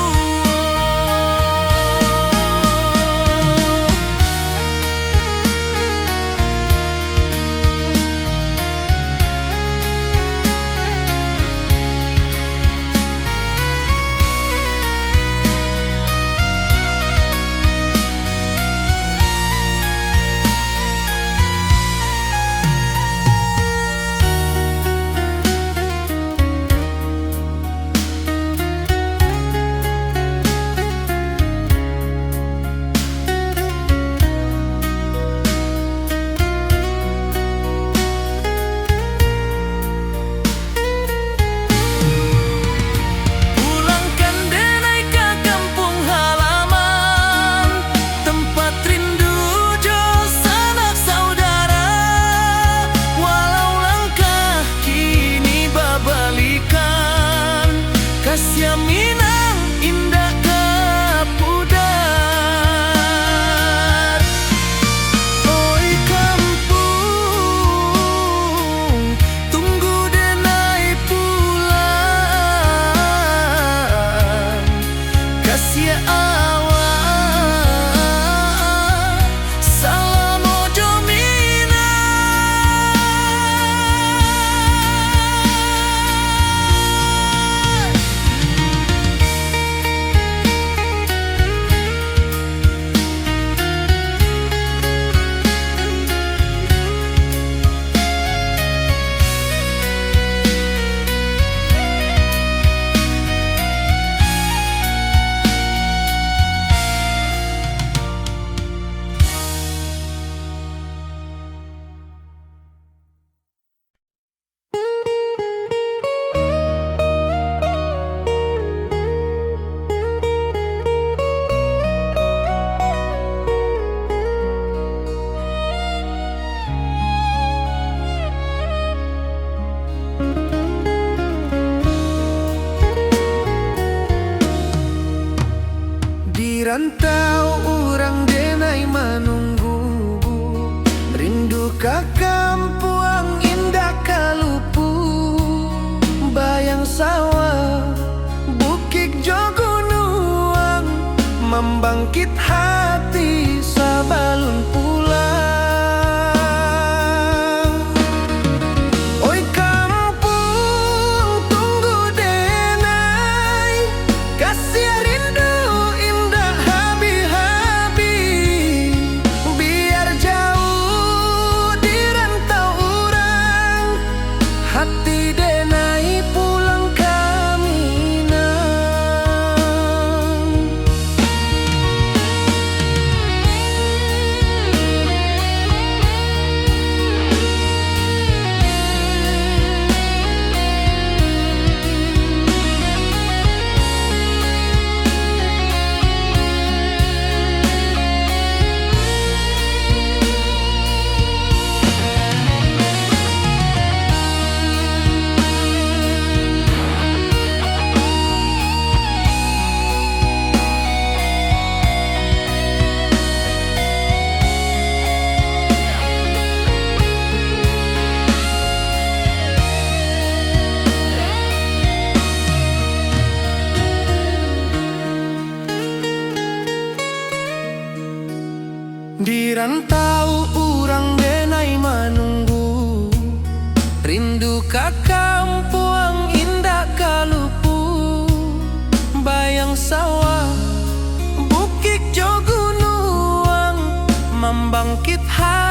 Pulangkan denai ka kampuang halaman, tempat rindu jo sanak saudara. Walau langkah kini babalikan, kasiah Minang indak ka pudar. Oi kampuang, tunggu denai pulang. Kasiah awak, salamo jo Minang. Di rantau urang denai manunggu, rindu ka kampuang indak ka lupu. Bayang sawah, bukik jo gunuang, mambangkit hati sabalun pulang. Oi kampuang, tunggu denai, kasiah rindu indak habih-habih. Biar jauah di rantau urang, hati denai pulang ka Minang. Di rantau urang denai manunggu, rindu ka kampuang indak ka lupu. Bayang sawah, bukik jo gunuang, mambangkit ha-